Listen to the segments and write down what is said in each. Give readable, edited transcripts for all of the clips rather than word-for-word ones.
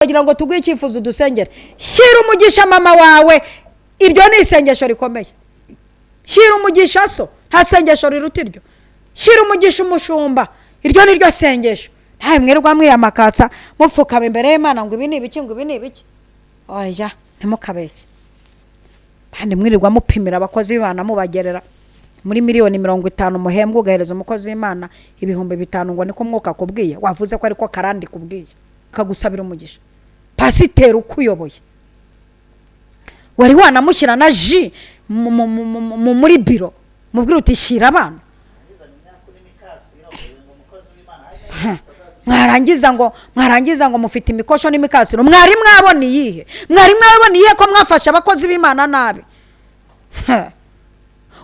Kugira ngo tuguhe icyifuzo udusengere, shyira umugisha mama wawe, iryo ni isengesho rikomeye. Shyira umugisha so, nta sengesho riruta iryo. Shyira umugisha umushumba, iryo ni ryo sengesho. Ntawe mwirirwa mwiyamakatsa mupfukama imbere y'Imana ngo ibi ni ibiki, ngo ibi ni ibiki. Oya, ntimukabeshye. Kandi mwirirwa mupimira abakozi b'Imana, mubagerera muri miliyoni 50 muhembwa, ugahereza umukozi w'Imana 5000 ngo niko Umwuka akubwiye. Wavuze ko ariko karandi kubwiye, akagusabira umugisha. Pasiteri ukuyoboye wari wanamushyira na ji muri biro, mubwira uti: "Shyira abana." Mwarangiza ngo mufite imikosho n'imikasiro. Mwari mwabona iyihe? Mwari mwabona iyihe ko mwafashe abakozi b'Imana nabi?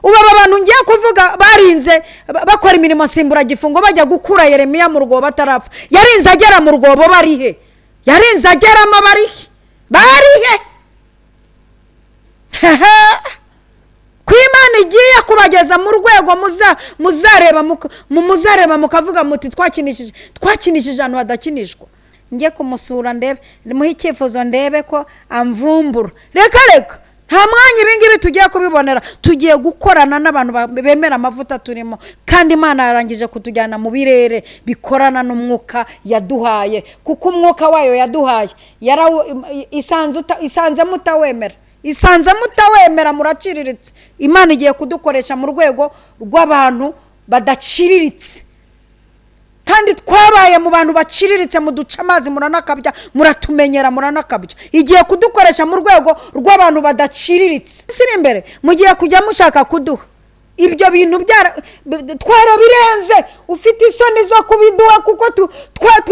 Ubu aba bantu ngiye kuvuga barinze bakora imirimo nsimburagifungo, bajya gukura Yeremiya mu rwobo atarapfa. Yarinze agera mu rwobo bari he? Yarinze ageramo bari he? Bari he? Ko Imana igiye kubageza mu rwego muzareba mukavuga muti: "Twakinishije ahantu hadakinishwa." Njye kumusura ndebe, muhe icyifuzo, ndebe ko amvumbura. Reka reka, nta mwanya ibingibi tugiye kubibonera. Tugiye gukorana n'abantu bemera amavuta turimo, kandi Imana yarangije kutujyana mu birere bikorana n'umwuka yaduhaye, kuko umwuka wayo yaduhaye isanze mutawemera, isanze mutawemera, muraciriritse. Imana igiye kudukoresha mu rwego rw'abantu badaciriritse, kandi twabaye mu bantu baciriritse, muduca amazi, muranakabya, muratumenyera, muranakabya. Igiye kudukoresha mu rwego rw'abantu badaciriritse. Siri imbere mugiye kujya mushaka kuduha ibyo bintu twarabirenze. Ufite isoni zo kubiduha kuko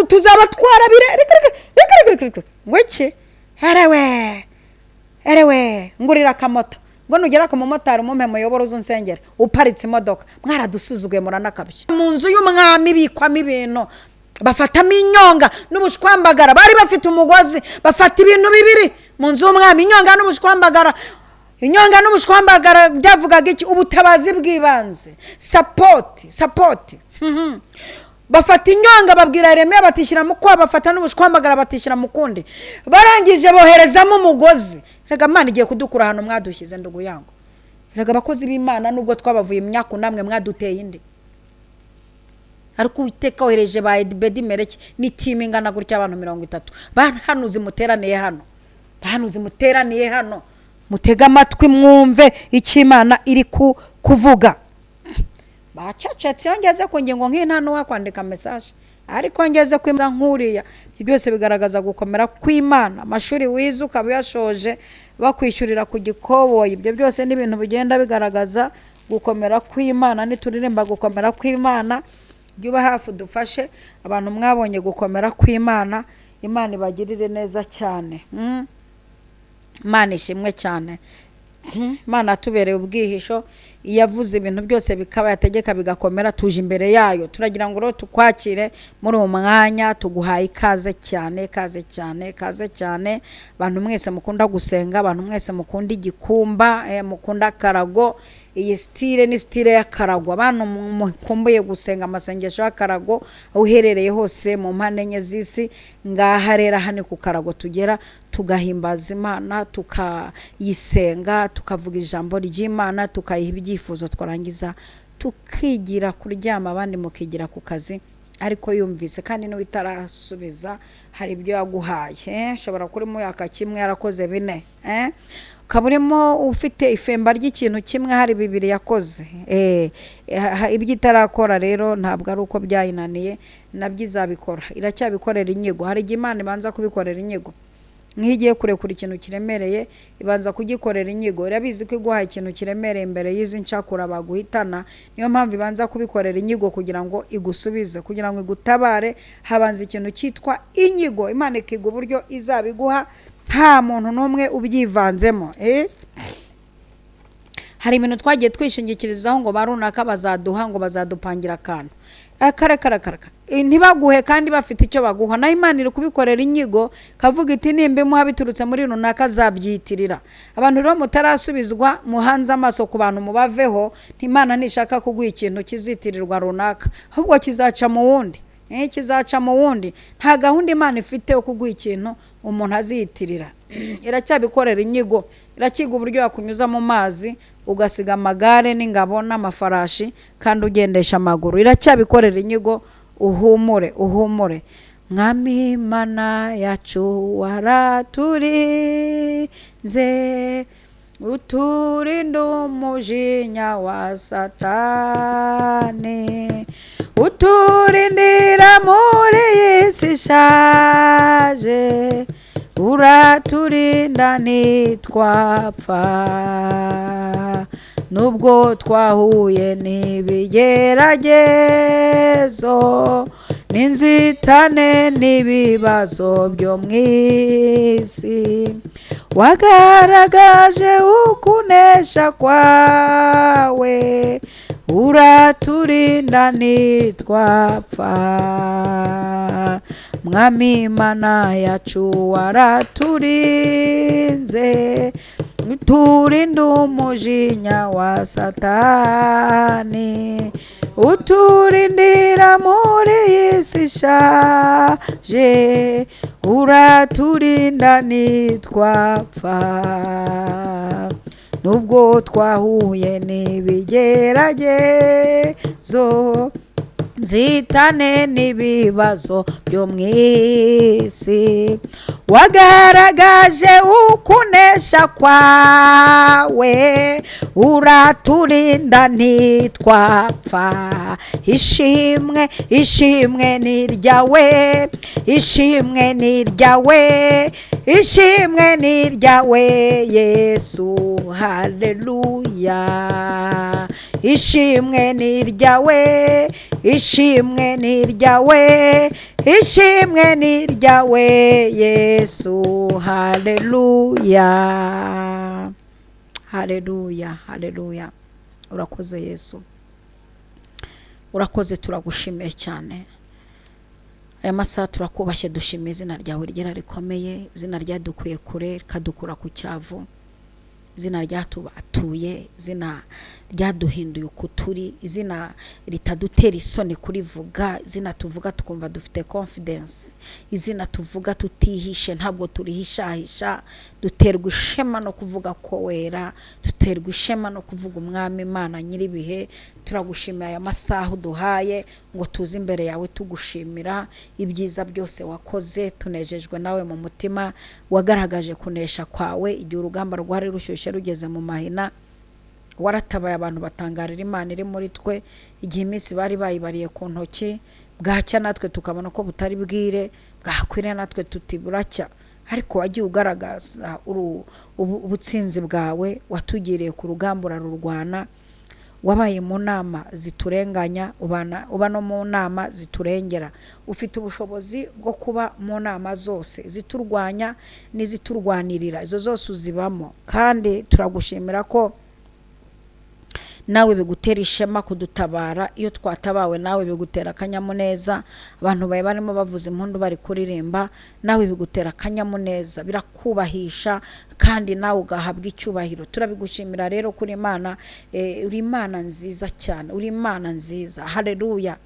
tuzaba twarabirenze. Reka reka reka, ngo iki? Erewe erewe, ngurira akamoto, ngo nugera ku mumotari umumpe muyoboro uze unsengere uparitse imodoka. Mwaradusuzuguye, muranakabya. Mu nzu y'umwami ibikwamo ibintu, bafatamo inyonga n'ubushwambagara. Bari bafite umugozi, bafata ibintu bibiri mu nzu y'umwami, inyonga n'ubushwambagara. Inyonga n'ubushwambagara byavugaga iki? Ubutabazi bw'ibanze, support, support. Bafata inyonga, babwira Yeremiya batishyira mu kwa, bafata n'ubushwambagara batishyira mu kundi, barangije boherezamo umugozi. Reka, Imana igiye kudukura ahantu mwadushyize, ndugu yangu. Reka, abakozi b'Imana, nubwo twabavuye imyaku, namwe mwaduteye indi. Ariko Uwiteka wohereje ba Edibedi Mereke n'i team ingana gutya, abantu 30, bahanuzi muteraniye hano, bahanuzi muteraniye hano, mutege amatwi mwumve icyo Imana iri kuvuga. Bacecetse. Iyo ngeze ku ngingo nk'iyi nta n'uwakwandika message, ariko ngeze ku nkuriya, ibyo byose bigaragaza gukomera kw'Imana. Amashuri wize ukaba uyashoje bakwishyurira ku gikoboyi, ibyo byose ni ibintu bigenda bigaragaza gukomera kw'Imana. Nituririmba gukomera kw'Imana, jya uba hafi udufashe. Abantu mwabonye gukomera kw'Imana, Imana ibagirire neza cyane. Imana ishimwe cyane. Imana yatubereye ubwihisho, iyo yavuze ibintu byose bikaba, yategeka bigakomera. Tuje imbere yayo, turagira ngo rero tukwakire muri uwo mwanya. Tuguhaye ikaze cyane, ikaze cyane, ikaze cyane. Abantu mwese mukunda gusenga, abantu mwese mukunda igikumba, mukunda akarago, iyi style ni style y'akarago. Abantu mukumbuye gusenga amasengesho y'akarago, aho uherereye hose mu mpande enye z'isi, ngaha rero, aha ni ku karago tugera tugahimbaza Imana, tukayisenga, tukavuga ijambo ry'Imana, tukayiha ibyifuzo, twarangiza tukigira kuryama, abandi mukigira ku kazi. Ariko yumvise, kandi niwe itarasubiza hari ibyo yaguhaye. Ushobora kuba urimo yaka kimwe yarakoze bine, ukaba urimo ufite ifemba ry'ikintu kimwe hari bibiri yakoze. Ibyo itarakora rero ntabwo ari uko byayinaniye, nabyo izabikora, iracyabikorera inyigo. Hari igihe Imana ibanza kubikorera inyigo, nk'iyo igiye kurekura ikintu kiremereye ibanza kugikorera inyigo. Irabizi ko iguhaye ikintu kiremereye imbere y'izi ncakura baguhitana, niyo mpamvu ibanza kubikorera inyigo kugira ngo igusubize, kugira ngo igutabare. Habanza ikintu cyitwa inyigo, Imana ikiga uburyo izabiguha nta muntu n'umwe ubyivanzemo. Hari ibintu twagiye twishingikirizaho ngo ba runaka bazaduha, ngo bazadupangira akantu. Kare kare kare kare. Ntibaguhe kandi bafite icyo baguha. Naho Imana iri kubikorera inyigo, kavuga iti: "Nimba imuha biturutse muri runaka azabyitirira." Abantu rero mutarasubizwa, muhanze amaso ku bantu, mubaveho. Imana ntishaka kuguha ikintu kizitirirwa runaka, ahubwo kizaca mu wundi. Kizaca mu wundi. Nta gahunda Imana ifite yo kuguha ikintu umuntu aziyitirira. Iracyabikorera inyigo, irakiga uburyo yakunyuza mu mazi ugasiga amagare n'ingabo n'amafarashi kandi ugendesha amaguru. Iracyabikorera inyigo. Uhumure, uhumure. Mwami Imana yacu, waraturinze, uturinda umujinya wa Satani, uturindira muri iyi si ishaje, uraturinda ntitwapfa. Nubwo twahuye n'ibigeragezo n'inzitane n'ibibazo byo mu isi, wagaragaje ukunesha kwawe, uraturinda ntitwapfa. Mwami Imana yacu, waraturinze, uturinda umujinya wa Satani, uturindira muri iyi si ishaje, uraturinda ntitwapfa. Nubwo twahuye n'ibigeragezo, nzitane n'ibibazo byo mu isi, wagaragaje ukunesha kwawe, uraturinda ntitwapfa. Ishimwe, ishimwe ni iryawe, ishimwe ni iryawe, ishimwe ni iryawe Yesu, haleluya. Ishimwe ni iryawe, ishimwe ni iryawe, ishimwe ni iryawe Yesu, haleluya, haleluya, haleluya. Urakoze Yesu, urakoze, turagushimiye cyane. Aya masaha turakubashye, dushimiye izina ryawe ryera rikomeye, izina ryadukuye kure rikadukura ku cyavu, izina ryatubatuye, izina ryaduhinduye uko turi, izina ritadutera isoni kurivuga, izina tuvuga tukumva dufite confidence, izina tuvuga tutihishe, ntabwo turihishahisha. Duterwa ishema no kuvuga ko wera, duterwa ishema no kuvuga Umwami Imana nyir'ibihe. Turagushimiye aya masaha uduhaye ngo tuze imbere yawe tugushimira ibyiza byose wakoze. Tunejejwe nawe mu mutima. Wagaragaje kunesha kwawe igihe urugamba rwari rushyushye rugeze mu mahina. Waratabaye, abantu batangarira Imana iri muri twe. Igihe iminsi bari bayibariye ku ntoki, bwacya natwe tukabona ko butari bwire, bwakwira natwe tuti buracya, ariko wagiye ugaragaza ubutsinzi bwawe. Watugiriye ku rugamba urarurwana. Wabaye mu nama ziturenganya, uba no mu nama ziturengera. Ufite ubushobozi bwo kuba mu nama zose ziturwanya n'iziturwanirira, izo zose uzibamo. Kandi turagushimira ko nawe bigutera ishema kudutabara. Iyo twatabawe nawe bigutera akanyamuneza. Abantu bawe barimo bavuza impundu, bari kuririmba, nawe bigutera akanyamuneza, birakubahisha kandi nawe ugahabwa icyubahiro. Turabigushimira rero kuri Imana. Uri Imana nziza cyane, uri Imana nziza, haleluya.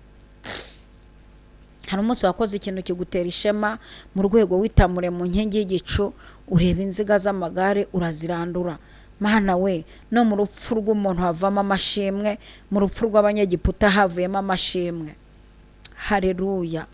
Hari umunsi wakoze ikintu kigutera ishema mu rwego witamure mu nkingi y'igicu, ureba inziga z'amagare urazirandura. Mana we, no mu rupfu rw'umuntu havamo amashimwe, mu rupfu rw'Abanyegiputa havuyemo amashimwe, haleluya.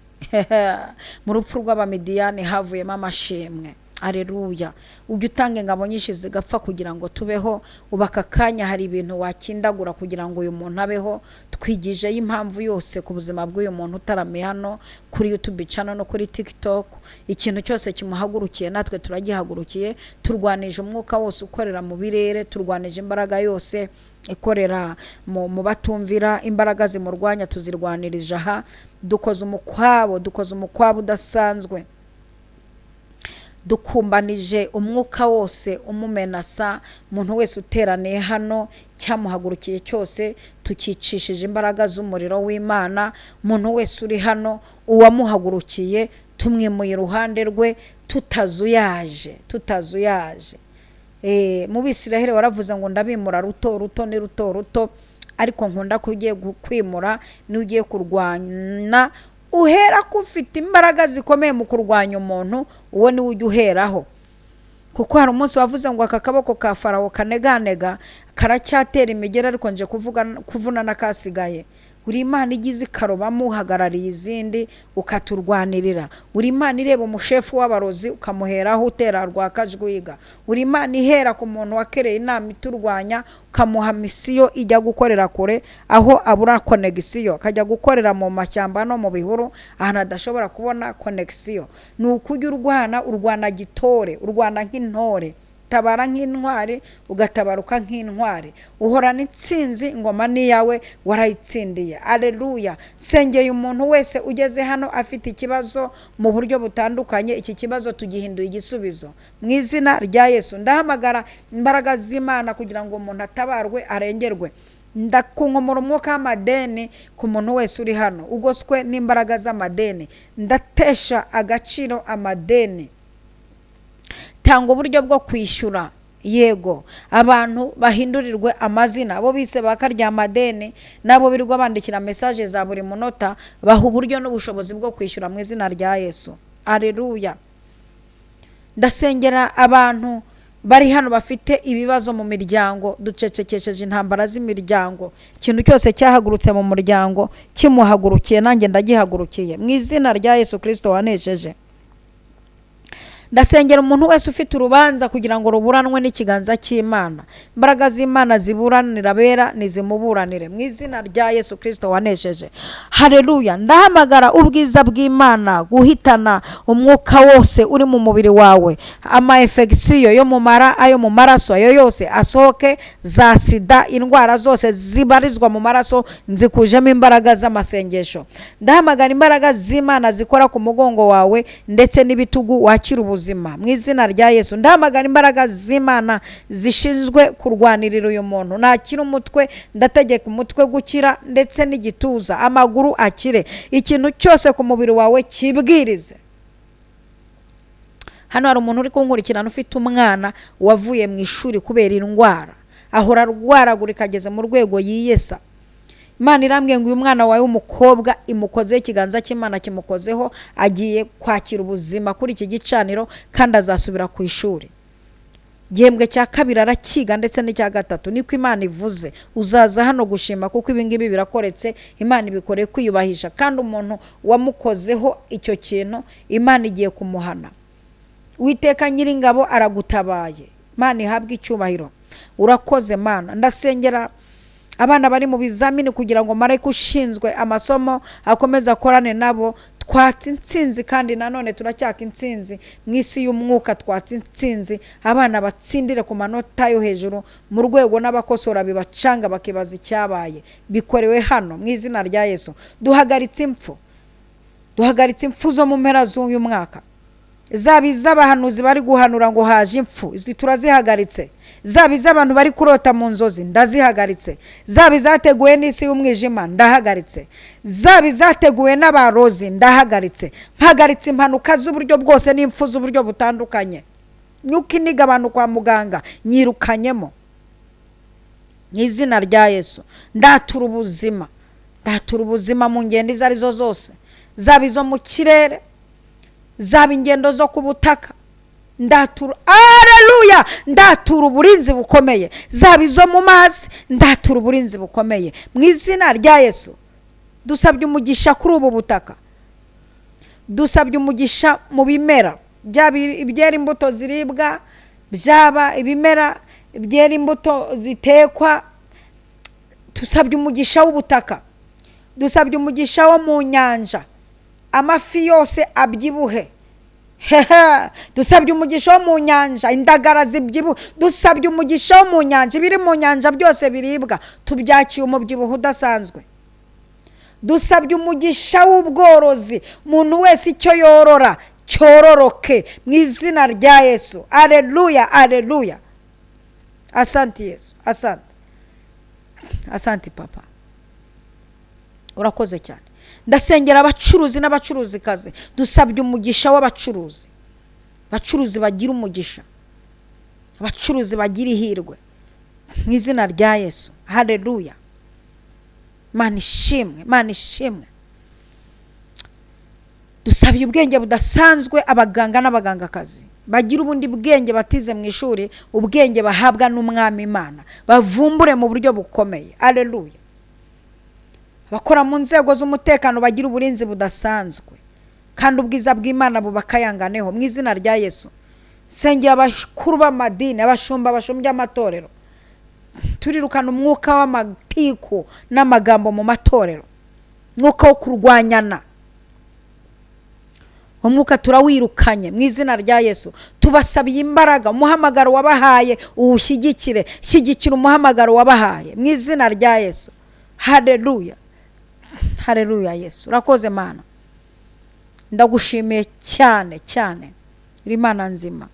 Mu rupfu rw'Abamidiyani havuyemo amashimwe, haleluya. Ujya utanga ingabo nyinshi zigapfa kugira ngo tubeho. Ubu aka kanya hari ibintu wakindagura kugira ngo uyu muntu abeho. Twigijeyo impamvu yose ku buzima bw'uyu muntu utaramiye hano kuri YouTube channel no kuri TikTok. Ikintu cyose kimuhagurukiye natwe turagihagurukiye. Turwanije umwuka wose ukorera mu birere, turwanije imbaraga yose ikorera mu batumvira, imbaraga zimurwanya tuzirwanirije aha. Dukoze umukwabo, dukoze umukwabo udasanzwe, dukumbanije umwuka wose umumenasa. Umuntu wese uteraniye hano, cyamuhagurukiye cyose tukicishije imbaraga z'umuriro w'Imana. Umuntu wese uri hano, uwamuhagurukiye tumwimuye iruhande rwe tutazuyaje, tutazuyaje. Mu Bisiraheli waravuze ngo ndabimura ruto ruto, ni ruto ruto, ariko nkunda ko ugiye kwimura n'ugiye kurwana. Uhera ko ufite imbaraga zikomeye mu kurwanya umuntu, uwo niwe ujya uheraho. Kuko hari umunsi wavuze ngo aka kaboko ka Farawo kaneganega karacyatera imigeri, ariko nje kuvuga kuvuna n'akasigaye. Uri Imana igize ikarobamo uhagarariye izindi, ukaturwanirira. Uri Imana ireba umushefu w'abarozi, ukamuheraho utera rwa kajwiga. Uri Imana ihera ku muntu wakereye inama iturwanya, ukamuha misiyo ijya gukorera kure aho abura connexion, akajya gukorera mu mashyamba no mu bihuru ahantu adashobora kubona connexion. Ni ukujya urwana, urwana gitore, urwana nk'intore, tabara nk'intwari, ugatabaruka nk'intwari, uhorana intsinzi, ingoma ni iyawe, warayitsindiye. Aleluya! Sengeye umuntu wese ugeze hano afite ikibazo mu buryo butandukanye, iki kibazo tugihinduye igisubizo mu izina rya Yesu. Ndahamagara imbaraga z'Imana kugira ngo umuntu atabarwe, arengerwe. Ndakunkumura umwuka w'amadeni ku muntu wese uri hano ugoswe n'imbaraga z'amadeni. Ndatesha agaciro amadeni. Tanga uburyo bwo kwishyura. Yego, abantu bahindurirwe amazina, abo bise bakarya amadeni nabo birirwa bandikira message za buri munota, baha uburyo n'ubushobozi bwo kwishyura mu izina rya Yesu. Aleluya! Ndasengera abantu bari hano bafite ibibazo mu miryango. Ducecekesheje intambara z'imiryango. Ikintu cyose cyahagurutse mu muryango kimuhagurukiye, nanjye ndagihagurukiye mu izina rya Yesu Kirisito wanesheje. Ndasengera umuntu wese ufite urubanza kugira ngo ruburanwe n'ikiganza cy'Imana. Imbaraga z'Imana ziburanira abera nizimuburanire mu izina rya Yesu Kirisito wanesheje. Hareruya! Ndahamagara ubwiza bw'Imana guhitana umwuka wose uri mu mubiri wawe, ama infection yo mu mara, ayo mu maraso, ayo yose asohoke, za sida, indwara zose zibarizwa mu maraso nzikujemo imbaraga z'amasengesho. Ndahamagara imbaraga z'Imana zikora ku mugongo wawe ndetse n'ibitugu, wakira ubuzima mu izina rya Yesu. Ndahamagara imbaraga z'Imana zishinzwe kurwanirira uyu muntu, nakira umutwe. Ndategeka umutwe gukira ndetse n'igituza, amaguru akire, ikintu cyose ku mubiri wawe kibwirize. Hano hari umuntu uri kunkurikirana ufite umwana wavuye mu ishuri kubera indwara, ahora arwaragurika, ageze mu rwego yiyesa. Imana irambwiye ngo uyu mwana wawe w'umukobwa imukozeho, ikiganza cy'Imana kimukozeho, agiye kwakira ubuzima kuri iki gicaniro kandi azasubira ku ishuri. Igihembwe cya kabiri arakiga ndetse n'icya gatatu, niko Imana ivuze. Uzaza hano gushima kuko ibi ngibi birakoretse, Imana ibikoreye kwiyubahisha, kandi umuntu wamukozeho icyo kintu Imana igiye kumuhana. Witeka Nyiringabo aragutabaye. Imana ihabwe icyubahiro. Urakoze, Mana. Ndasengera abana bari mu bizamini kugira ngo marayika ushinzwe amasomo akomeze akorane nabo. Twatse intsinzi, kandi nanone turacyaka intsinzi mu isi y'umwuka. Twatse intsinzi, abana batsindire ku manota yo hejuru mu rwego n'abakosora bibacanga bakibaza icyabaye. Bikorewe hano mu izina rya Yesu. Duhagaritse impfu, duhagaritse impfu zo mu mpera z'uyu mwaka, zaba iz'abahanuzi bari guhanura ngo haje impfu, izi turazihagaritse, zaba iz'abantu bari kurota mu nzozi, ndazihagaritse, zaba izateguwe n'isi y'umwijima, ndahagaritse, zaba izateguwe n'abarozi, ndahagaritse. Mpagaritse impanuka z'uburyo bwose n'impfu z'uburyo butandukanye. Nyuka iniga abantu kwa muganga nyirukanyemo mu izina rya Yesu. Ndatura ubuzima, ndatura ubuzima mu ngendo izo arizo zose, zaba izo mu kirere, zaba ingendo zo ku butaka. Ndatura, aleluya, ndatura uburinzi bukomeye, zaba izo mu mazi, ndatura uburinzi bukomeye mu izina rya Yesu. Dusabye umugisha kuri ubu butaka, dusabye umugisha mu bimera, byaba ibyera imbuto ziribwa, byaba ibimera byera imbuto zitekwa. Dusabye umugisha w'ubutaka, dusabye umugisha wo mu nyanja, amafi yose abyibuhe. Hehe, dusabye umugisha wo mu nyanja, indagara zibyibuhe. Dusabye umugisha wo mu nyanja, ibiri mu nyanja byose biribwa tubyakiye umubyibuho udasanzwe. Dusabye umugisha w'ubworozi, umuntu wese icyo yorora cyororoke mu izina rya Yesu. Aleluya, aleluya! Asante Yesu, asante, asante Papa, urakoze cyane. Ndasengera abacuruzi n'abacuruzikazi. Dusabye umugisha w'abacuruzi, abacuruzi bagira umugisha, abacuruzi bagira ihirwe mu izina rya Yesu. Haleluya! Mana ishimwe, Mana ishimwe. Dusabiye ubwenge budasanzwe abaganga n'abagangakazi bagira ubundi bwenge batize mu ishuri, ubwenge bahabwa n'Umwami Imana, bavumbure mu buryo bukomeye. Aleluya. Abakora mu nzego z'umutekano bagira uburinzi budasanzwe, kandi ubwiza bw'Imana bubakayanganeho mu izina rya Yesu. Sengeye abakuru b'amadini, abashumba bashumbye amatorero, turirukana umwuka w'amatiku n'amagambo mu matorero, umwuka wo kurwanyana, umwuka turawirukanye mu izina rya Yesu. Tubasabiye imbaraga, umuhamagaro wabahaye uwushyigikire, shyigikira umuhamagaro wabahaye mu izina rya Yesu. Haleluya, haleluya. Yesu urakoze Mana, ndagushimiye cyane cyane, uri Imana nzima.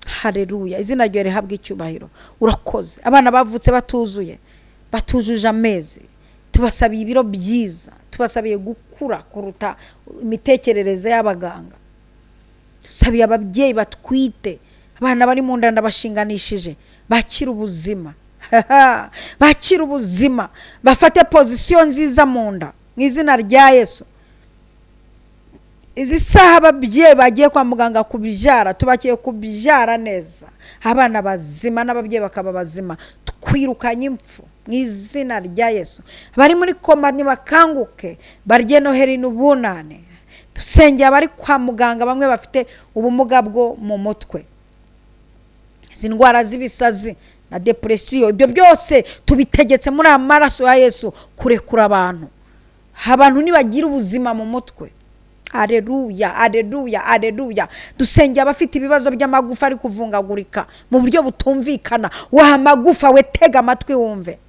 Haleluya, izina ryawe rihabwe icyubahiro. Urakoze. Abana bavutse batuzuye, batujuje amezi, tubasabiye ibiro byiza, tubasabiye gukura kuruta imitekerereze y'abaganga. Dusabiye ababyeyi batwite, abana bari mu nda ndabashinganishije, bakira ubuzima, bakira ubuzima, bafate pozisiyo nziza mu nda mu izina rya Yesu. Izi saha ababyeyi bagiye kwa muganga kubyara, tubakiye kubyara neza, abana bazima n'ababyeyi bakaba bazima. Twirukanye impfu mu izina rya Yesu. Abari muri koma nibakanguke, barye noheri n'ubunane. Dusengeye abari kwa muganga, bamwe bafite ubumuga bwo mu mutwe, izi ndwara z'ibisazi na depresiyo, ibyo byose tubitegetse muri aya maraso ya Yesu kurekura abantu. Abantu nibagira ubuzima mu mutwe. Aleluya, aleluya, aleluya. Dusengeye abafite ibibazo by'amagufa ari kuvungagurika mu buryo butumvikana. Wa magufa we, tega amatwi wumve,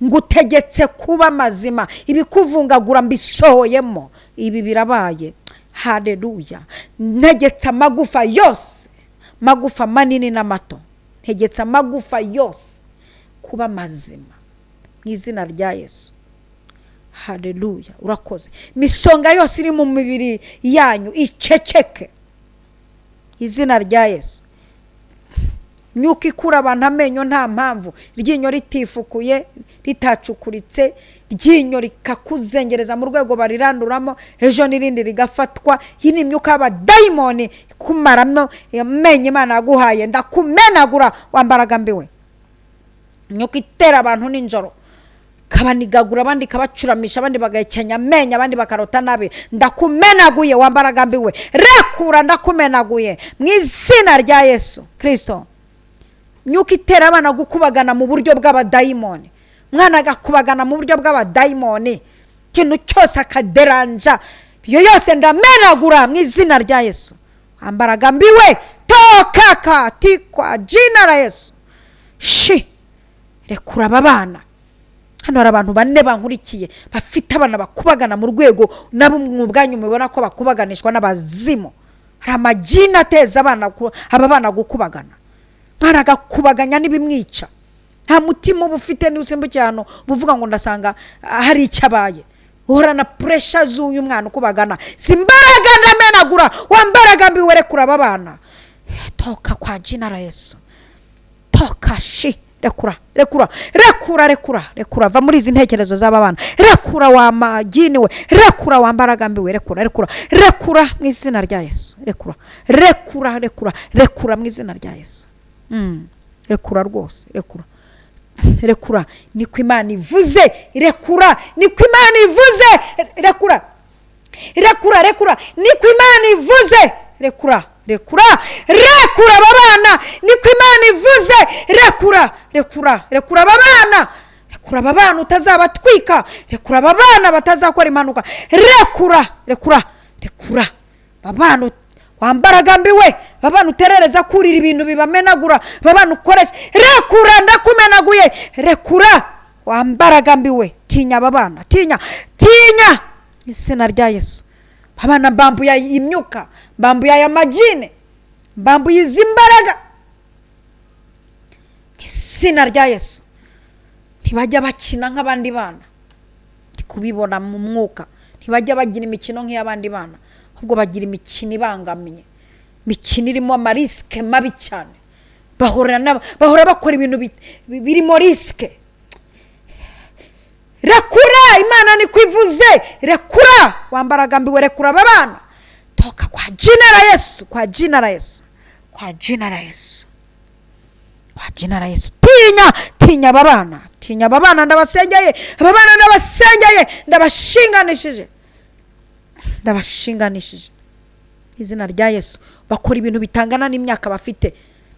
ngutegetse kuba mazima, ibikuvungagura mbisohoyemo, ibi birabaye. Haleluya. Ntegetse amagufa yose, magufa manini n'amato, ntegetse amagufa yose kuba mazima mu izina rya Yesu. Haleluya, urakoze. Imisonga yose iri mu mibiri yanyu iceceke izina rya Yesu. Imyuka ikura abantu amenyo nta mpamvu, iryinyo ritifukuye, ritacukuritse, iryinyo rikakuzengereza mu rwego bariranduramo, ejo n'irindi rigafatwa. Iyi ni imyuka y'abadayimoni ikumaramo amenyo Imana yaguhaye. Ndakumenagura wambaraga mbiwe. Imyuka itera abantu nijoro kabanigagura, abandi kabacuramisha, abandi bagahekenya amenyo, abandi bakarota nabi. Ndakumenaguye wambaraga mbiwe, rekura, ndakumenaguye mu izina rya Yesu Kirisito. Imyuka itera abana gukubagana mu buryo bw'abadayimoni, umwana agakubagana mu buryo bw'abadayimoni, ikintu cyose akaderanja, iyo yose ndamenagura mu izina rya Yesu. Wambaraga mbiwe, toka katikwa jina la Yesu. Shi, rekura aba bana. Hano hari abantu bane bankurikiye bafite abana bakubagana mu rwego nabo ubwanyu mubona ko bakubaganishwa n'abazimu. Hari amagini ateza aba bana gukubagana, mwana agakubaganya n'ibimwica. Nta mutima uba ufite, n'usimbukiye ahantu uba uvuga ngo ndasanga hari icyo abaye. Uhorana puresha z'uyu mwana ukubagana. Si imbaraga ndamenagura, wa mbaraga mbi werekura aba bana. Toka kwa jina la Yesu, toka shi, rekura, rekura, rekura, rekura, rekura, va muri izi ntekerezo z'aba bana. Rekura wa magini we, rekura wa mbaraga mbi we, rekura, rekura, rekura mu izina rya Yesu. Rekura, rekura, rekura, rekura mu izina rya Yesu. Rekura rwose, rekura, rekura, niko Imana ivuze. Rekura, niko Imana ivuze. Rekura, rekura, rekura, niko Imana ivuze. Rekura, rekura, rekura aba bana, niko Imana ivuze. Rekura, rekura, rekura aba bana, rekura aba bana utazabatwika, rekura aba bana batazakora impanuka. Rekura, rekura, rekura aba bana wambaraga mbi we, aba bana uterereza kurira ibintu bibamenagura, aba bana ukoresha. Rekura, ndakumenaguye. Rekura wambaraga mbi we, tinya aba bana, tinya, tinya izina rya Yesu. Abana mbambuye imyuka, mbambuye aya magine, mbambuye izi mbaraga izina rya Yesu. Ntibajya bakina nk'abandi bana, ndi kubibona mu mwuka. Ntibajya bagira imikino nk'iy'abandi bana, ahubwo bagira imikino ibangamiye, imikino irimo amarisike mabi cyane. Bahora bakora ibintu birimo risike. Rekura, Imana niko ivuze. Rekura, wambaragambiwe, rekura aba bana. Toka kwa jina la Yesu, kwa jina la Yesu, kwa jina la Yesu, kwa jina la Yesu. Tinya, tinya aba bana, tinya aba bana. Ndabasengeye aba bana, ndabasengeye, ndabashinganishije, ndabashinganishije izina rya Yesu. Bakora ibintu bitangana n'imyaka bafite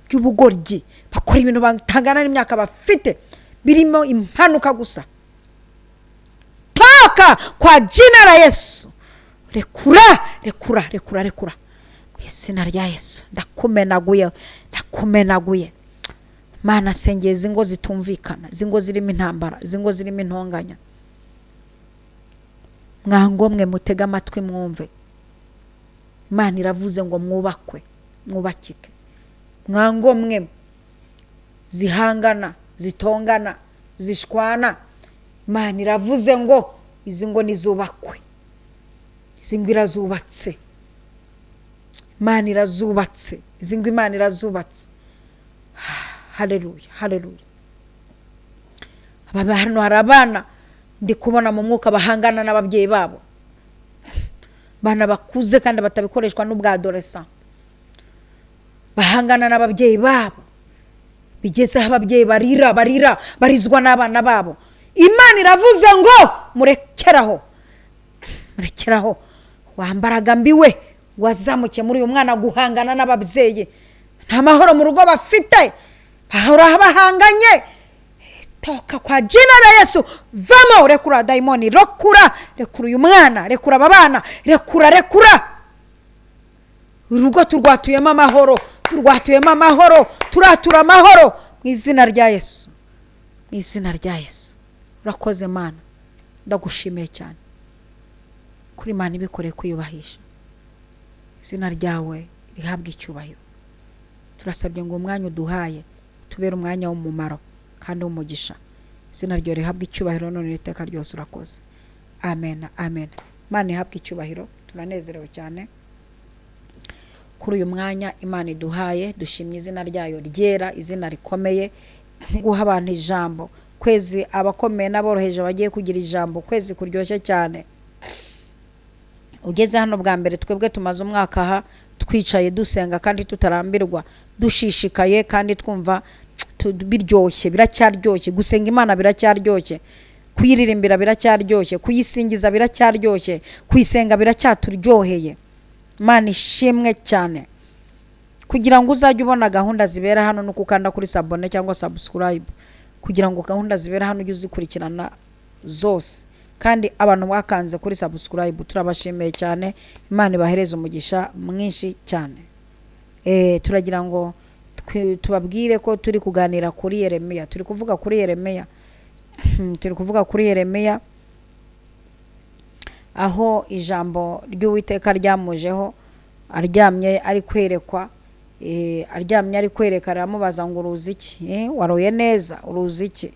by'ubugoryi, bakora ibintu bitangana n'imyaka bafite birimo impanuka gusa. Toka kwa jina la Yesu. Rekura, rekura, rekura, rekura mu izina rya Yesu. Ndakumenaguye, ndakumenaguye. Mana, sengeye izi ngo zitumvikana, izi ngo zirimo intambara, izi ngo zirimo intonganya. Mwangomwe mutege amatwi mwumve, Imana iravuze ngo mwubakwe, mwubakike. Mwangomwe zihangana, zitongana, zishwana, Imana iravuze ngo izi ngo nizubakwe. Izi ngo irazubatse, Imana irazubatse izi ngo, Imana irazubatse. Haleluya, haleluya. Aba hano hari abana ndi kubona mu mwuka bahangana n'ababyeyi babo, abana bakuze kandi batabikoreshwa n'ubwadoresa, bahangana n'ababyeyi babo bigeze aho ababyeyi barira, barira, barizwa n'abana babo. Imana iravuze ngo murekeraho, murekeraho. Wambaraga mbiwe wazamukiye muri uyu mwana guhangana n'ababyeyi, nta mahoro mu rugo bafite, bahora bahanganye. Toka kwa jina la Yesu. Vamo, rekura dayimoni, rekura, rekura uyu mwana, rekura aba bana, rekura, rekura urugo. Turwatuyemo amahoro, turwatuyemo amahoro, turatura amahoro mu izina rya Yesu, mu izina rya Yesu. Urakoze Mana, ndagushimiye cyane kuri Imana ibikoreye kwiyubahisha. Izina ryawe rihabwe icyubahiro. Turasabye ngo umwanya uduhaye tubere umwanya w'umumaro kandi w'umugisha. Izina ryawe rihabwe icyubahiro none iteka ryose. Urakoze. Amen, amen. Imana ihabwe icyubahiro. Turanezerewe cyane kuri uyu mwanya Imana iduhaye. Dushimye izina ryayo ryera, izina rikomeye. Guha abantu ijambo, kwezi abakomeye n'aboroheje bagiye kugira ijambo, kwezi kuryoshye cyane. Ugeze hano bwa mbere, twebwe tumaze umwaka aha twicaye dusenga kandi tutarambirwa, dushishikaye kandi twumva biryoshye. Biracyaryoshye gusenga Imana, biracyaryoshye kuyiririmbira, biracyaryoshye kuyisingiza, biracyaryoshye kuyisenga, biracyaturyoheye. Imana ishimwe cyane. Kugira ngo uzajye ubona gahunda zibera hano nuko ukanda kuri s'abonner cyangwa subscribe, kugira ngo gahunda zibera hano ujye uzikurikirana zose. Kandi abantu mwakanze kuri subscribe turabashimiye cyane, Imana ibahereze umugisha mwinshi cyane. Turagira ngo tubabwire ko turi kuganira kuri Yeremiya, turi kuvuga kuri Yeremiya, turi kuvuga kuri Yeremiya aho ijambo ry'Uwiteka ryamujeho aryamye ari kwerekwa. Aryamye ari kwereka, aramubaza ngo uruzi iki? Waroye neza, uruzi iki?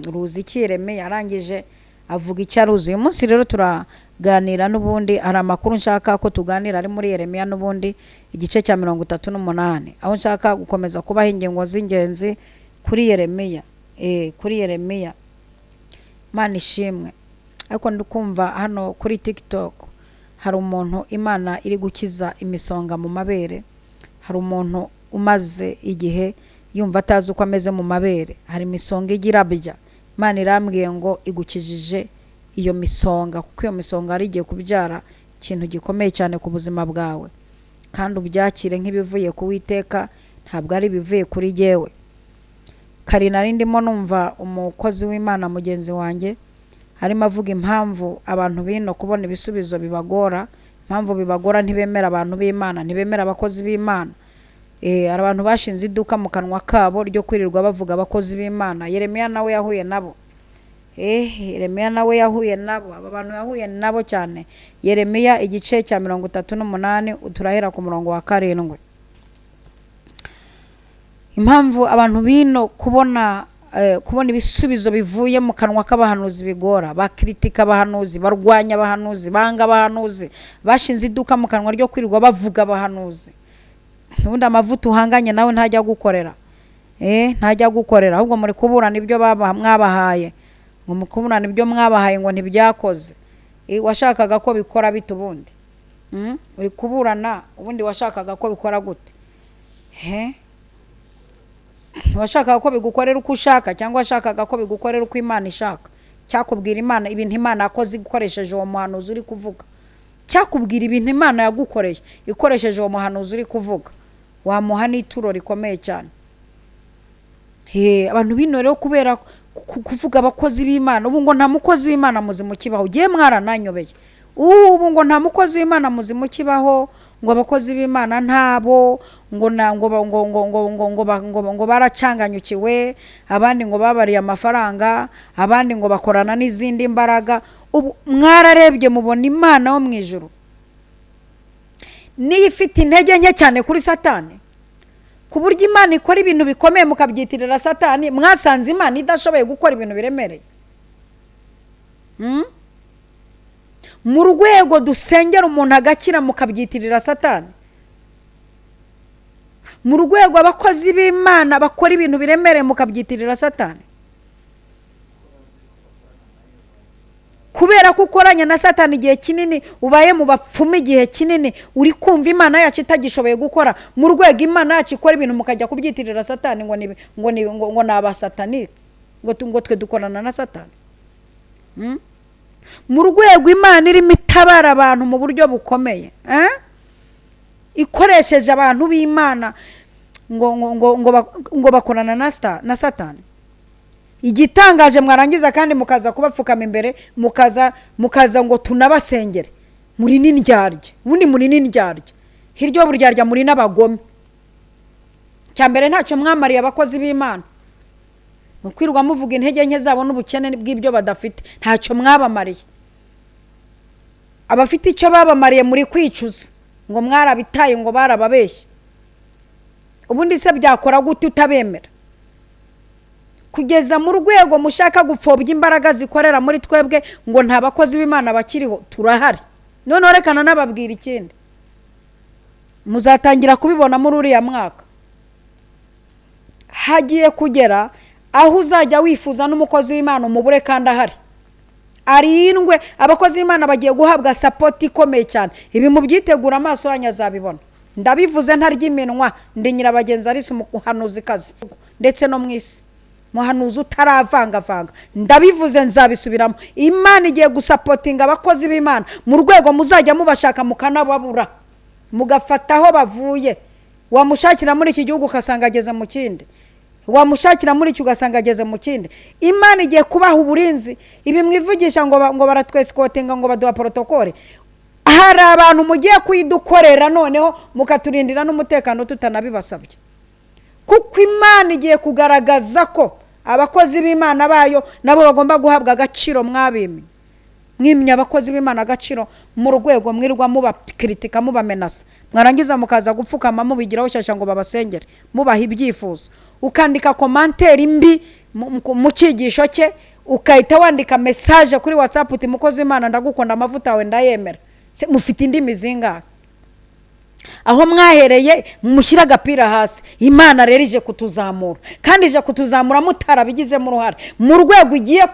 Uruzi iki Yeremiya? Arangije avuga icyo aruzi. Uyu munsi rero turaganira n'ubundi, hari amakuru nshaka ko tuganira ari muri Yeremiya n'ubundi igice cya 38, aho nshaka gukomeza kubaha ingingo z'ingenzi kuri Yeremiya, kuri Yeremiya. Imana ishimwe. Ariko ndikumva hano kuri TikTok hari umuntu Imana iri gukiza imisonga mu mabere. Hari umuntu umaze igihe yumva atazi uko ameze mu mabere, hari imisonga ijya irabya. Imana irambwiye ngo igukijije iyo misonga, kuko iyo misonga yari igiye kubyara ikintu gikomeye cyane ku buzima bwawe. Kandi ubyakire nk'ibivuye ku Witeka, ntabwo ari ibivuye kuri jyewe. Kare nari ndimo numva umukozi w'Imana mugenzi wanjye arimo avuga impamvu abantu bino kubona ibisubizo bibagora, impamvu bibagora ntibemera abantu b'Imana, ntibemera abakozi b'Imana. Hari abantu bashinze iduka mu kanwa kabo ryo kwirirwa bavuga abakozi b'Imana. Yeremiya nawe yahuye nabo. Yeremiya nawe yahuye nabo, aba bantu yahuye nabo cyane. Yeremiya igice cya 38, turahera ku murongo wa 7. Impamvu abantu bino kubona ibisubizo bivuye mu kanwa k'abahanuzi bigora, bakritika abahanuzi, barwanya abahanuzi, banga abahanuzi, bashinze iduka mu kanwa ryo kwirirwa bavuga abahanuzi. Ubundi amavuta uhanganye nawe ntajya gukorera, ntajya gukorera, ahubwo muri kuburana ibyo mwabahaye. Ngo mukuburana ibyo mwabahaye ngo ntibyakoze. Washakaga ko bikora bite ubundi? Uri kuburana, ubundi washakaga ko bikora gute? He, washakaga ko bigukorera uko ushaka, cyangwa washakaga ko bigukorera uko Imana ishaka? Cyakubwira Imana ibintu Imana yakoze ikoresheje uwo muhanuzi uri kuvuga, cyakubwira ibintu Imana yagukoreye ikoresheje uwo muhanuzi uri kuvuga, wamuha n'ituro rikomeye cyane. He, abantu bino rero kubera kuvuga abakozi b'Imana, ubu ngo nta mukozi w'Imana muzima ukibaho. Ugiye mwarananyobeye, ubu ngo nta mukozi w'Imana muzima ukibaho, ngo abakozi b'Imana ntabo, ngo na ngo ba- ngo ngo ngo ngo ngo ba- ngo ngo baracanganyukiwe, abandi ngo babariye amafaranga, abandi ngo bakorana n'izindi mbaraga. Ubu mwararebye mubona Imana wo mu ijuru niyo ifite intege nke cyane kuri Satani, ku buryo Imana ikora ibintu bikomeye mukabyitirira Satani. Mwasanze Imana idashoboye gukora ibintu biremereye? Mu rwego dusengera umuntu agakira mukabyitirira Satani, mu rwego abakozi b'Imana bakora ibintu biremereye mukabyitirira Satani, kubera ko ukoranye na Satani igihe kinini, ubaye mu bapfumu igihe kinini, uri kumva Imana yacu itagishoboye gukora. Mu rwego Imana yacu ikora ibintu mukajya kubyitirira Satani, ngo ni ngo ni ngo, ngo ni abasatanike, ngo twe dukorana na Satani. Mu rwego Imana irimo itabara abantu mu buryo bukomeye, ikoresheje abantu b'Imana, ngo bakorana na Satani. Igitangaje, mwarangiza kandi mukaza kubapfukama imbere, mukaza ngo tunabasengere. Muri n'indyarya, ubundi muri n'indyarya, hirya y'uburyarya muri n'abagome. Cya mbere, ntacyo mwamariye abakozi b'Imana mu kwirirwa muvuga intege nke zabo n'ubukene bw'ibyo badafite. Ntacyo mwabamariye. Abafite icyo babamariye muri kwicuza ngo mwarabitaye, ngo barababeshye. Ubundi se byakora gute utabemera? Kugeza mu rwego mushaka gupfobya imbaraga zikorera muri twebwe, ngo nta bakozi b'Imana bakiriho. Turahari. Noneho reka nanababwira ikindi, muzatangira kubibona muri uriya mwaka. Hagiye kugera aho uzajya wifuza n'umukozi w'Imana umubure kandi ahari arindwe. Abakozi b'Imana bagiye guhabwa support ikomeye cyane. Ibi mubyitegura, amaso yanyu azabibona. Ndabivuze ntarya iminwa, ndi Nyirabagenzi Alice, umuhanuzikazi ndetse no mu isi, muhanuzi utaravangavanga. Ndabivuze, nzabisubiramo. Imana igiye gusupportinga abakozi b'Imana mu rwego muzajya mubashaka mukanababura, mugafata aho bavuye. Wamushakira muri iki gihugu ugasanga ageze mu kindi, wamushakira muri iki ugasanga ageze mu kindi. Imana igiye kubaha uburinzi. Ibi mwivugisha ngo baratwescortinga, ngo baduha protocole, hari abantu mugiye kuyidukorera, noneho mukaturindira n'umutekano tutanabibasabye, kuko Imana igiye kugaragaza ko abakozi b'Imana bayo nabo bagomba guhabwa agaciro. Mwabimye, mwimye abakozi b'Imana agaciro mu rwego mwirwa mubacritiqua, mubamenaça, mwarangiza mukaza gupfukama mubigiraho shyashya ngo babasengere, mubaha ibyifuzo. Ukandika commentaire mbi mu cyigisho cye, ukahita wandika message kuri WhatsApp uti: "Mukozi w'Imana, ndagukunda, amavuta yawe ndayemera." Se mufite indimi zingahe? Aho mwahereye mushyire agapira hasi. Imana rero ije kutuzamura, kandi ije kutuzamura mutarabigizemo uruhare, mu rwego igiye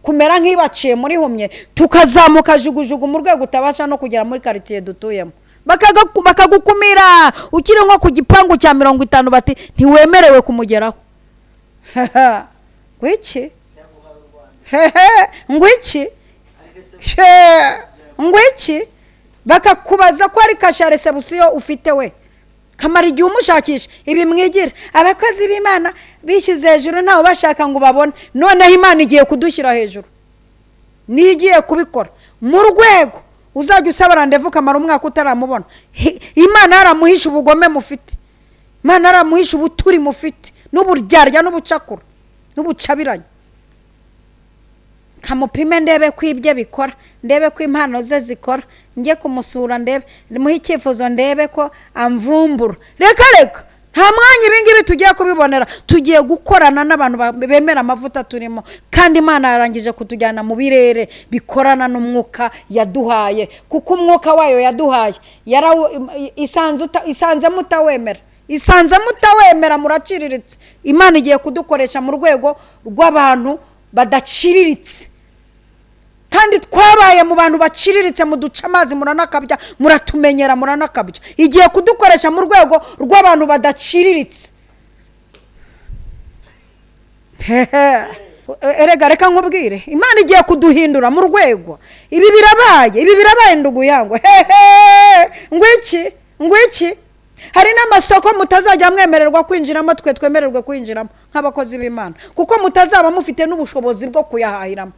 kumera nk'ibaciye muri humye, tukazamuka jugujugu, mu rwego utabasha no kugera muri karitsiye dutuyemo, bakagukumira ukiri nko ku gipangu cya 50, bati: "Ntiwemerewe kumugeraho." Ngwiki hehe? Ngwiki he? Ngwiki? Bakakubaza ko ari kashe ya réception ufite, we kamara igihe umushakisha. Ibi mwigira abakozi b'Imana bishyize hejuru, ntawe bashaka ngo babone. Noneho Imana igiye kudushyira hejuru, niyo igiye kubikora, mu rwego uzajya usaba rendez-vous ukamara umwaka utaramubona. Imana yaramuhisha ubugome mufite, Imana yaramuhisha ubuturi mufite n'uburyarya n'ubucakura n'ubucabiranye. Kamupime, ndebe ko ibye bikora, ndebe ko impano ze zikora, njye kumusura, ndebe muhe icyifuzo, ndebe ko amvumbura. Reka reka, nta mwanya ibi ngibi tugiye kubibonera. Tugiye gukorana n'abantu bemera amavuta turimo, kandi Imana yarangije kutujyana mu birere bikorana n'umwuka yaduhaye, kuko umwuka wayo yaduhaye isanze mutawemera, isanze mutawemera, muraciriritse. Imana igiye kudukoresha mu rwego rw'abantu. badaciriritse. Kandi twabaye mu bantu baciriritse, muduca amazi, muranakabya, muratumenyera, muranakabya. Igiye kudukoresha mu rwego rw'abantu badaciriritse. Hehe. Erega reka nkubwire, Imana igiye kuduhindura mu rwego. Ibi birabaye, ibi birabaye, ndugu yangu. Hehe, ngwiki, ngwiki. Hari n'amasoko mutazajya mwemererwa kwinjiramo, twe twemererwe kwinjiramo nk'abakozi b'Imana, kuko mutazaba mufite n'ubushobozi bwo kuyahahiramo.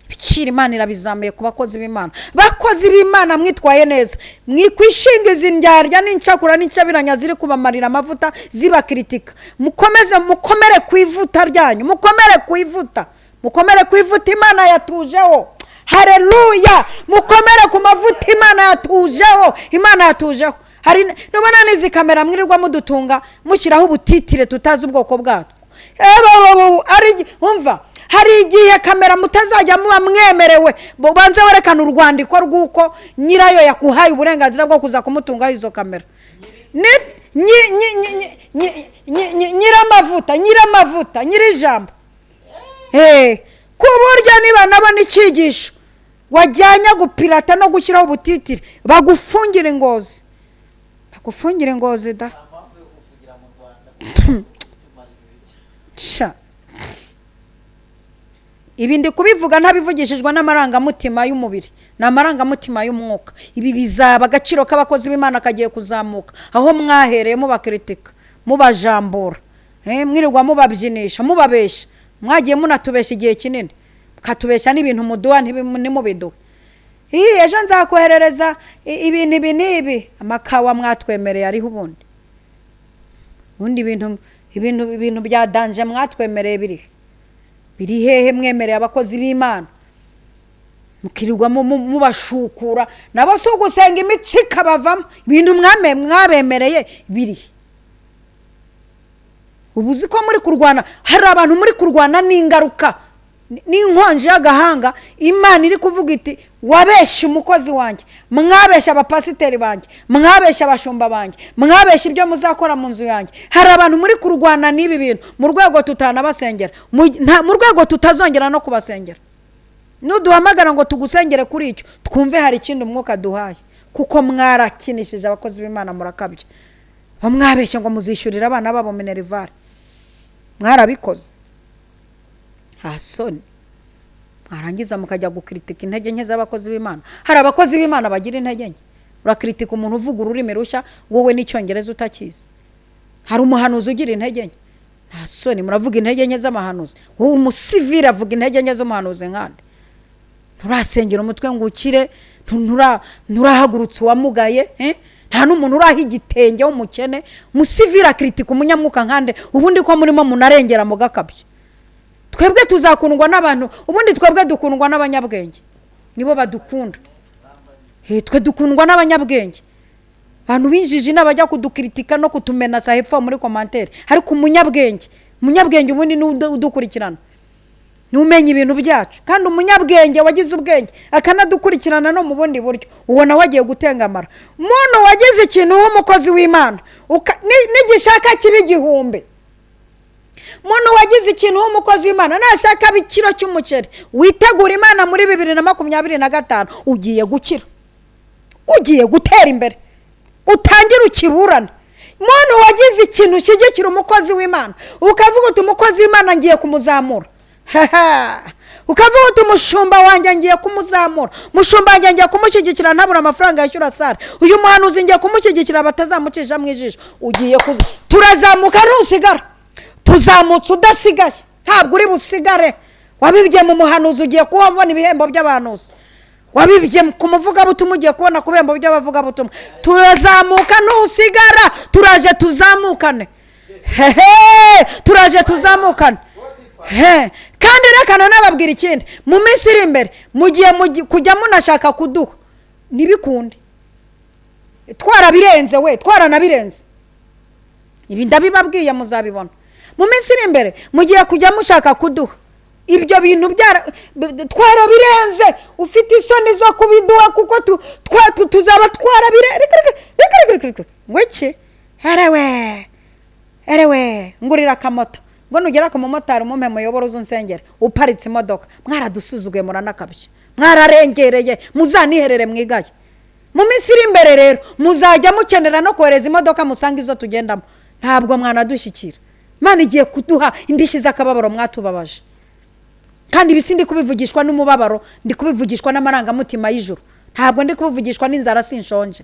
Ibiciro Imana irabizamuye ku bakozi b'Imana. Bakozi b'Imana mwitwaye neza, mwikwishinga izi ndyarya n'incakura n'incabiranya ziri kubamarira amavuta zibakiritika. Mukomeze mukomere ku ivuta ryanyu, mukomere ku ivuta, mukomere ku ivuta Imana yatujeho. Hareruya! Mukomere ku mavuta Imana yatujeho, Imana yatujeho. Hari nubona n'izi kamera mwirirwa mudutunga, mushyiraho ubutitire tutazi ubwoko bwatwo. Umva, hari igihe kamera mutazajya muba mwemerewe. Banze werekana urwandiko rw'uko nyirayo yakuhaye uburenganzira bwo kuza kumutungaho izo kamera. Nyiramavuta, nyiramavuta, nyir'ijambo, ku buryo niba nabona icyigisho wajyanye gupirata no gushyiraho ubutitire, bagufungira ingozi, bagufungira ingozi da. Nta mpamvu yo kuvugira mu Rwanda kuko tumara ibiki. Sha, ibi ndi kubivuga ntabivugishijwe n'amarangamutima y'umubiri, ni amarangamutima y'umwuka. Ibi bizaba, agaciro k'abakozi b'Imana kagiye kuzamuka. Aho mwahereye mubakiritika, mubajambura, mwirirwa mubabyinisha, mubabeshya, mwagiye munatubeshya igihe kinini, mukatubeshya n'ibintu muduha ntimubiduhe. Ii, ejo nzakoherereza ibintu ibi n'ibi, amakawa mwatwemereye ariho. Ubundi ibintu bya danger mwatwemereye biri biri hehe? Mwemereye abakozi b'Imana, mukirirwa mubashukura, nabo si ugusenga, imitsi ikabavamo. Ibintu mwabemereye biri? Ubu uzi ko muri kurwana, hari abantu muri kurwana n'ingaruka n'inkonji y'agahanga. Imana iri kuvuga iti: "Wabeshye umukozi wanjye, mwabeshye abapasiteri banjye, mwabeshye abashumba banjye, mwabeshye ibyo muzakora mu nzu yanjye." Hari abantu muri kurwana n'ibi bintu mu rwego tutanabasengera, mu rwego tutazongera no kubasengera. Nuduhamagara ngo tugusengere kuri icyo, twumve hari ikindi umwuka duhaye, kuko mwarakinishije abakozi b'Imana, murakabya. Mwabeshye ngo muzishyurira abana babo minerval, mwarabikoze, nta soni. Mwarangiza mukajya gukiritika intege nke z'abakozi b'Imana. Hari abakozi b'Imana bagira intege nke. Urakiritika umuntu uvuga ururimi rushya, wowe n'icyongereza utakizi. Hari umuhanuzi ugira intege nke, nta soni. Muravuga intege nke z'amahanuzi, wowe umusivire avuga intege nke z'umuhanuzi nkande? Nturasengera umutwe ngo ukire, nturahagurutsa uwamugaye, eh? Nta n'umuntu uraha igitenge w'umukene. Musivire akiritika umunyamwuka nkande? Ubundi ko murimo munarengera mugakabya, twebwe tuzakundwa n'abantu? Ubundi twebwe dukundwa n'abanyabwenge, nibo badukunda. Twe dukundwa n'abanyabwenge. Abantu b'injiji n'abajya kudukiritika no kutumenasa hepfo muri commentaire. Ariko umunyabwenge, umunyabwenge ubundi ni udukurikirana, ni umenya ibintu byacu. Kandi umunyabwenge wagize ubwenge akanadukurikirana no mu bundi buryo, uwo nawe agiye gutengamara. Muntu wagize ikintu w'umukozi w'Imana, nigishaka kiba 1000. Muntu wagize ikintu w'umukozi w'Imana, nashaka ikiro cy'umuceri, witegura Imana muri 2025. Ugiye gukira, ugiye gutera imbere, utangire ukiburane. Muntu wagize ikintu ushyigikira umukozi w'Imana, ukavuga uti: "Umukozi w'Imana ngiye kumuzamura," haha, ukavuga uti: "Umushumba wanjye ngiye kumuzamura, umushumba wanjye ngiye kumushyigikira, ntabura amafaranga yishyura salle, uyu muhanuzi ngiye kumushyigikira batazamucisha mu ijisho," ugiye kuza. Turazamuka, ntusigara. Tuzamutse udasigaye, ntabwo uri busigare. Wabibye mu muhanuzi, ugiye kubona ibihembo by'abahanuzi. Wabibye ku muvugabutumwa, ugiye kubona ku bihembo by'abavugabutumwa. Turazamuka, ntusigara. Turaje tuzamukane, hehe, turaje tuzamukane he. Kandi reka nanababwira ikindi: mu minsi iri imbere mugiye kujya munashaka kuduha ntibikunde. Twarabirenze we, twaranabirenze. Ibi ndabibabwiye, muzabibona mu minsi iri imbere. Mugiye kujya mushaka kuduha ibyo bintu, twarabirenze. Ufite isoni zo kubiduha kuko tuzaba twarabirenze. Reka, reka, reka, reka, reka. Ngo iki? Erewe, erewe, ngurira akamoto. Ngo nugera ku mumotari umumpe muyoboro uze unsengere uparitse imodoka. Mwaradusuzuguye, muranakabye, mwararengereye, muzaniherere mwigaye. Mu minsi iri imbere rero muzajya mukenera no kohereza imodoka musange izo tugendamo, ntabwo mwanadushyikira. Imana igiye kuduha indishyi z'akababaro mwatubabaje. Kandi ibi si ndi kubivugishwa n'umubabaro, ndi kubivugishwa n'amarangamutima y'ijuru. Ntabwo ndi kubivugishwa n'inzara, sinshonje,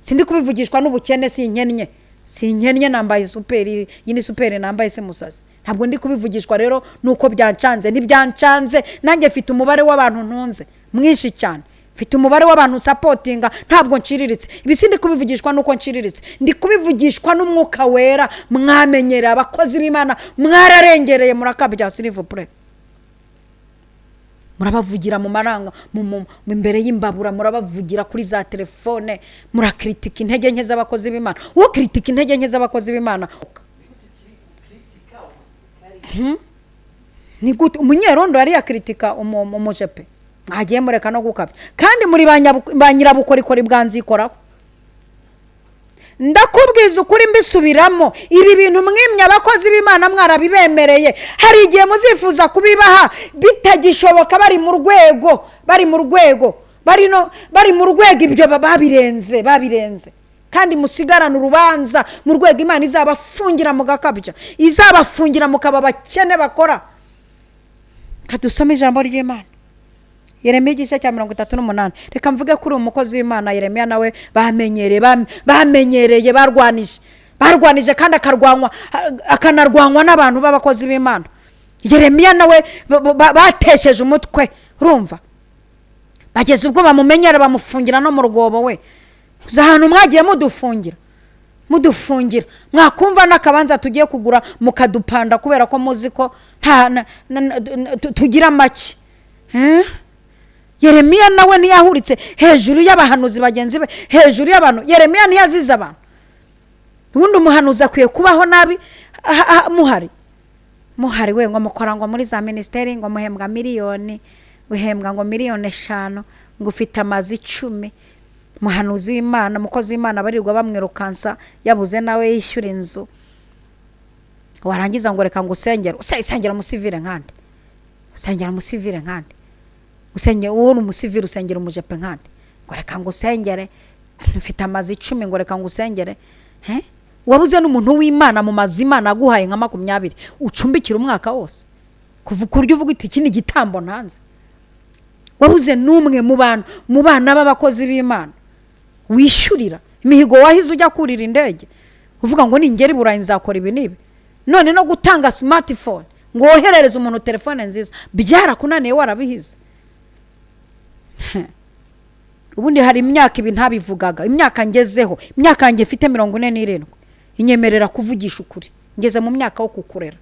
sindi kubivugishwa n'ubukene, sinkennye, sinkennye, nambaye superi, iyi ni superi nambaye, si musazi. Ntabwo ndi kubivugishwa rero nuko byancanze, ntibyancanze. Nanjye mfite umubare w'abantu ntunze mwinshi cyane, mfite umubare w'abantu nsapotinga, ntabwo nciriritse. Ibi si ndi kubivugishwa nuko nciriritse, ndi kubivugishwa n'umwuka wera. Mwamenyereye abakozi b'Imana, mwararengereye, murakabya, s'il vous plaît. Murabavugira mu maranga imbere y'imbabura, murabavugira kuri za telefone, murakritika intege nke z'abakozi b'Imana. Uwo kritika intege nke z'abakozi b'Imana, ni gute umunyerondo yari yakritika umujepe? Mwagiye mureka no gukabya, kandi muri ba nyirabukorikori bwa nzikoraho. Ndakubwiza ukuri mbisubiramo, ibi bintu mwimye abakozi b'Imana mwarabibemereye, hari igihe muzifuza kubibaha bitagishoboka, bari mu rwego, bari mu rwego, bari no bari mu rwego ibyo babirenze, babirenze. Kandi musigarane urubanza mu rwego Imana izabafungira mugakabya, izabafungira mukaba abakene bakora. Kadusome ijambo ry'Imana, Yeremiya igice cya 38. Reka mvuge kuri uyu mukozi w'Imana Yeremiya, nawe bamenyereye, bamenyereye, barwanije, barwanije, kandi akarwanywa, akanarwanywa n'abantu b'abakozi b'Imana. Yeremiya nawe batesheje umutwe, urumva bageze ubwo bamumenyera, bamufungira no mu rwobo. We uzi ahantu mwagiye mudufungira, mudufungira, mwakumva n'akabanza tugiye kugura mukadupanda, kubera ko muzi ko nta tugira make. Yeremiya nawe ntiyahuritse hejuru y'abahanuzi bagenzi be, hejuru y'abantu. Yeremiya ntiyazize abantu. Ubundi umuhanuzi akwiye kubaho nabi muhari, muhari we, ngo mukora ngo muri za minisiteri, ngo muhembwa miliyoni, guhembwa ngo miliyoni 5, ngo ufite amazu 10. Umuhanuzi w'Imana, umukozi w'Imana, barirwa bamwirukansa, yabuze nawe yishyura inzu. Warangiza ngo reka ngo usengere, usengera umusivire nkande, usengera umusivire nkande, usengera wowe uri umusivire, usengera umujepe nkande, ngo reka ngo usengere, mfite amazu 10, ngo reka ngo usengere. He? Wabuze n'umuntu w'Imana mu mazu Imana aguhaye nka 20 ucumbikira umwaka wose, kuva ku buryo uvuga uti iki ni igitambo ntanze? Wabuze n'umwe mu bantu, mu bana b'abakozi b'Imana wishyurira imihigo wahize ujya kurira indege, uvuga ngo ningera i Burayi nzakora ibi n'ibi? None no gutanga smartphone ngo woherereze umuntu telefone nziza byarakunaniye, warabihize. Ubundi hari imyaka ibi ntabivugaga, imyaka ngezeho, imyaka yanjye mfite 47 inyemerera kuvugisha ukuri. Ngeze mu myaka wo kukurera.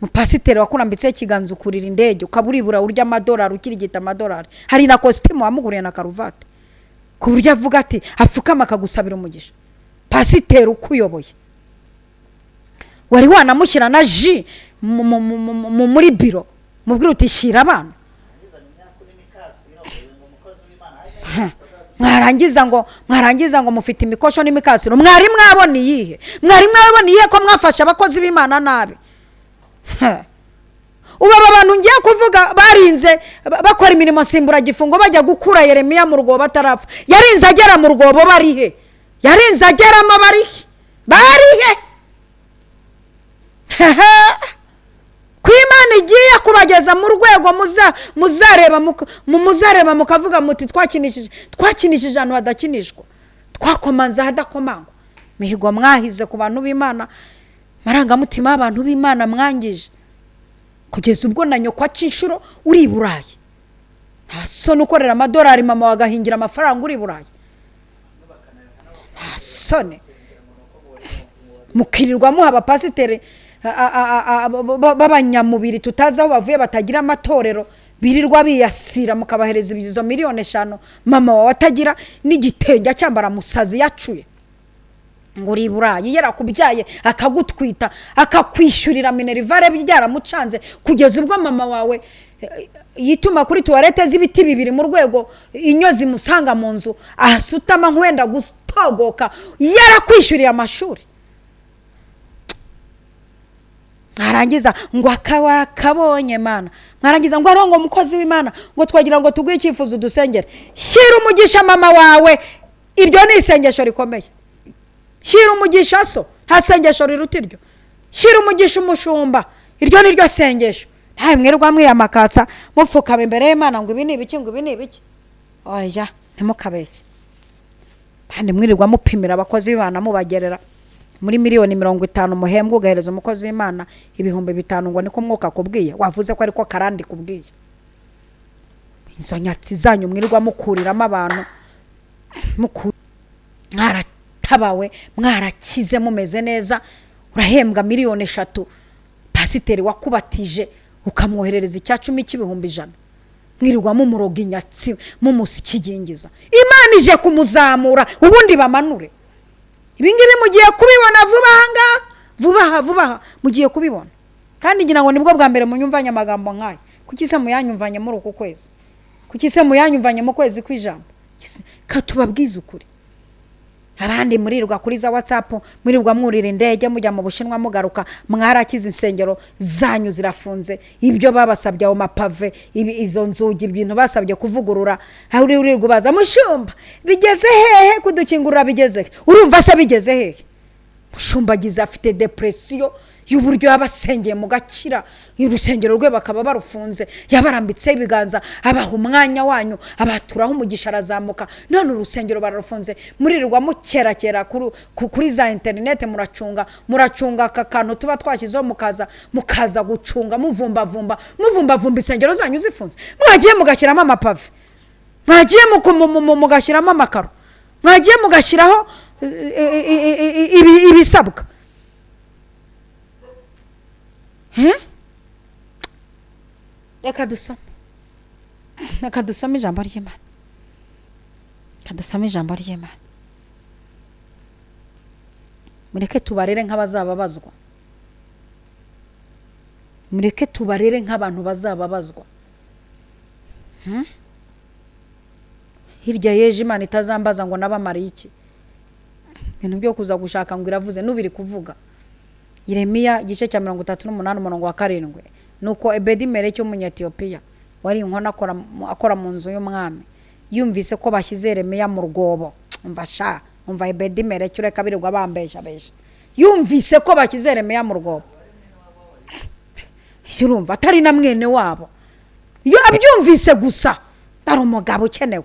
Umupasiteri wakurambitseho ikiganza ukurira indege, ukaba uribura, urya amadolari, ukirigita amadolari, hari na kositimu wamuguriye na karuvati, ku buryo avuga ati apfukama akagusabira umugisha. Pasiteri ukuyoboye wari wanamushyira na ji muri biro, mubwira uti shyira abana. Mwarangiza ngo mufite imikosho n'imikasiro. Mwari mwabona iyihe? Mwari mwabona iyihe ko mwafashe abakozi b'Imana nabi? Ubu aba bantu ngiye kuvuga barinze bakora imirimo nsimburagifungo, bajya gukura Yeremiya mu rwobo atarapfa. Yarinze agera mu rwobo bari he? Yarinze ageramo bari he? Bari he? Ko Imana igiye kubageza mu rwego muzareba mukavuga muti twakinishije, twakinishije ahantu hadakinishwa, twakomanze ahadakomangwa. Mihigo mwahize ku bantu b'Imana, amarangamutima y'abantu b'Imana mwangije, kugeza ubwo na nyoko aca inshuro uri i Burayi. Nta soni, ukorera amadolari, mama wagahingira amafaranga uri i Burayi? Nta soni, mukirirwa muha abapasiteri b'abanyamubiri tutazi aho bavuye, batagira amatorero, birirwa biyasira, mukabahereza izo miliyoni 5, mama wawe atagira n'igitenge acyambara musazi yacuye, ngo uri i Burayi. Yarakubyaye, akagutwita, akakwishyurira minerval, byaramucanze, kugeza ubwo mama wawe yituma kuri toilette z'ibiti bibiri, mu rwego inyo zimusanga mu nzu, asutama nk'uwenda gutogoka, yarakwishyuriye amashuri. Mwarangiza ngo akabonye Mana, mwarangiza ngo arongo umukozi w'Imana, ngo twagira ngo tuguhe icyifuzo udusengere. Shyira umugisha mama wawe, iryo ni isengesho rikomeye. Shyira umugisha so, nta sengesho riruta iryo. Shyira umugisha umushumba, iryo ni ryo sengesho. Ntawe mwirirwa mwiyamakatsa mupfukama imbere y'Imana ngo ibi ni ibiki, ngo ibi ni ibiki. Oya, ntimukabeshye. Kandi mwirirwa mupimira abakozi b'Imana mubagerera muri 50 miliyoni muhembwa, ugahereza umukozi w'Imana 5000 ngo niko umwuka akubwiye. Wavuze ko ariko karandi kubwiye. Izo nyatsi zanyu mwirirwa mukuriramo abantu, mwaratabawe, mwarakize, mumeze neza. Urahembwa 3 miliyoni, pasiteri wakubatije ukamwoherereza 10% 100,000. Mwirirwa mumuroga inyatsi, mumusikigingiza. Imana ije kumuzamura ubundi bamanure. Ibi ngibi mugiye kubibona vuba aha ngaha, vuba aha, vuba aha mugiye kubibona. Kandi ngira ngo nibwo bwa mbere munyumvanye amagambo nk'aya. Kuki se muyanyumvanye muri uku kwezi? Kuki se muyanyumvanye mu kwezi kw'ijambo? Ka tubabwize ukuri. Abandi murirwa kuri za WhatsApp, murirwa mwurira indege mujya mu Bushinwa mugaruka, mwarakize, insengero zanyu zirafunze. Ibyo babasabye, ayo mapave, izo nzugi, ibintu basabye kuvugurura, aho uri urirwa ubaza mushumba bigeze hehe, kudukingurira bigeze he? Urumva se bigeze hehe? Mushumba agize afite depression y'uburyo yabasengeye mugakira, urusengero rwe bakaba barufunze. Yabarambitseho ibiganza, abaha umwanya wanyu, abaturaho umugisha, arazamuka, none urusengero bararufunze. Muririrwa mukerakera kuri za interineti, muracunga aka kantu tuba twashyizeho, mukaza gucunga muvumbavumba, muvumbavumba, insengero zanyu zifunze. Mwagiye mugashyiramo amapave, mwagiye mugashyiramo amakaro, mwagiye mugashyiraho ibisabwa. Eh? Reka dusome, reka dusome ijambo ry'Imana, reka dusome ijambo ry'Imana. Mureke tubarere nk'abazababazwa, mureke tubarere nk'abantu bazababazwa. Hirya y'ejo Imana itazambaza ngo nabamariye iki. Ibintu byo kuza gushaka ngo iravuze n'ubiri kuvuga. Yeremiya igice cya 38 umurongo wa 7. Nuko Ebedi Meleki w'Umunyetiyopiya wari inkono akora mu nzu y'umwami yumvise ko bashyize Yeremiya mu rwobo. Umva sha, umva Ebedi Meleki, ureka birirwa bambesha besha. Yumvise ko bashyize Yeremiya mu rwobo, urumva atari na mwene wabo, iyo abyumvise gusa ari umugabo ukenewe.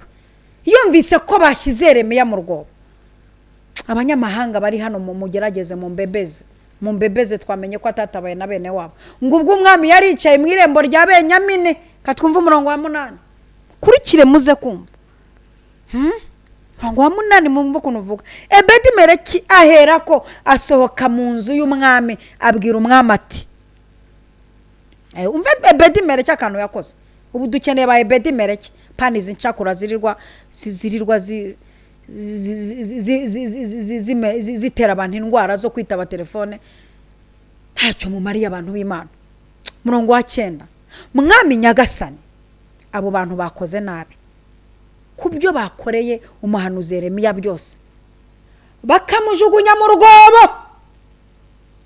Yumvise ko bashyize Yeremiya mu rwobo. Abanyamahanga bari hano mugerageze mumbebeze, mumbebeze, twamenye ko atatabaye na bene wabo. Ngo ubwo umwami yari yicaye mu irembo rya Benyamini, katwumve umurongo wa 8, kurikire muze kumva. Umurongo wa 8 mumve ukuntu uvuga. Ebedi Meleki ahera ko asohoka mu nzu y'umwami, abwira umwami ati, umve Ebedi Meleki akantu yakoze. Ubu dukeneye ba Ebedi Meleki, pani izi ncakura zirirwa zirirwa zitera abantu indwara zo kwitaba telefone, ntacyo mumariye abantu b'Imana. Murongo wa 9, mwami nyagasani, abo bantu bakoze nabi ku byo bakoreye umuhanuzi Yeremiya byose, bakamujugunya mu rwobo.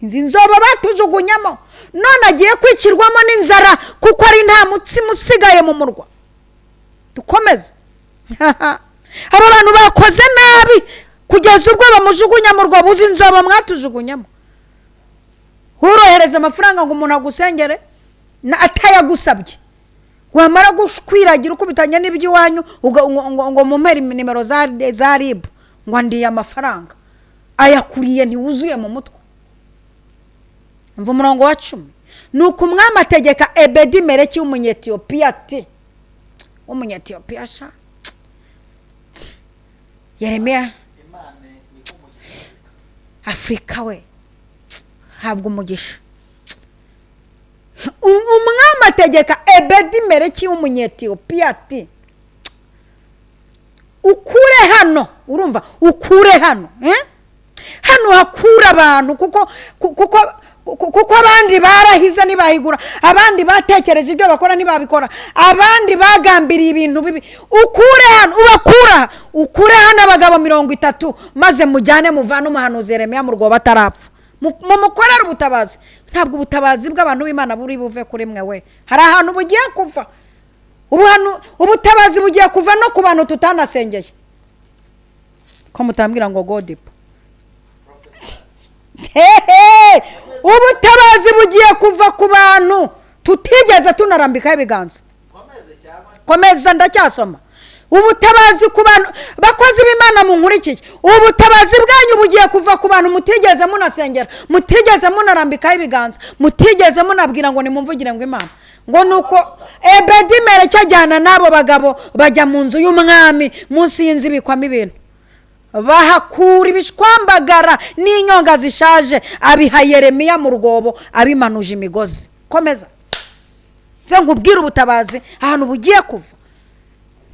Izi nzobo batujugunyamo, none agiye kwicirwamo n'inzara, kuko ari nta mutsima usigaye mu murwa. Dukomeze. Abo bantu bakoze nabi kugeza ubwo bamujugunya mu rwobo. Uzi inzobo mwatujugunyamo? Urohereza amafaranga ngo umuntu agusengere atayagusabye, wamara gukwiragira ukubitanya n'iby'iwanyu ngo mumpere nimero za RIB, ngo andiye amafaranga ayakuriye, ntiwuzuye mu mutwe. Mva umurongo wa 10. Nuko umwami ategeka Ebedi Meleki w'Umunyetiyopiya ati, w'Umunyetiyopiya sha, Yeremiya. Imana iguhe umugisha. Afurika we, habwa umugisha. Umwami ategeka Ebedi Meleki w'Umunyetiyopiya ati, ukure hano, urumva, ukure hano, Hano hakura abantu, kuko abandi barahize ntibahigura, abandi batekereje ibyo bakora ntibabikora, abandi bagambiriye ibintu bibi. Ukure hano, ubakura, ukure hano abagabo 30, maze mujyane muvane umuhanuzi Yeremiya mu rwobo atarapfa. Mumukorere ubutabazi. Ntabwo ubutabazi bw'abantu b'Imana buri buve kuri mwe we, hari ahantu bugiye kuva. Ubutabazi bugiye kuva no ku bantu tutanasengeye. Ko mutambwira ngo godipa? Hehe, ubutabazi bugiye kuva ku bantu tutigeze tunarambikaho ibiganza. Komeza, ndacyasoma. Ubutabazi ku bantu, bakozi b'Imana munkurikiye, ubutabazi bwanyu bugiye kuva ku bantu mutigeze munasengera, mutigeze munarambikaho ibiganza, mutigeze munabwira ngo nimumvugire ngo Imana ngo. Nuko Ebedimereki ajyana n'abo bagabo, bajya mu nzu y'umwami, munsi y'inzu ibikwamo ibintu, bahakura ibishwambagara n'inyonga zishaje, abiha Yeremiya mu rwobo abimanuje imigozi. Komeza nze nkubwire ubutabazi ahantu bugiye kuva.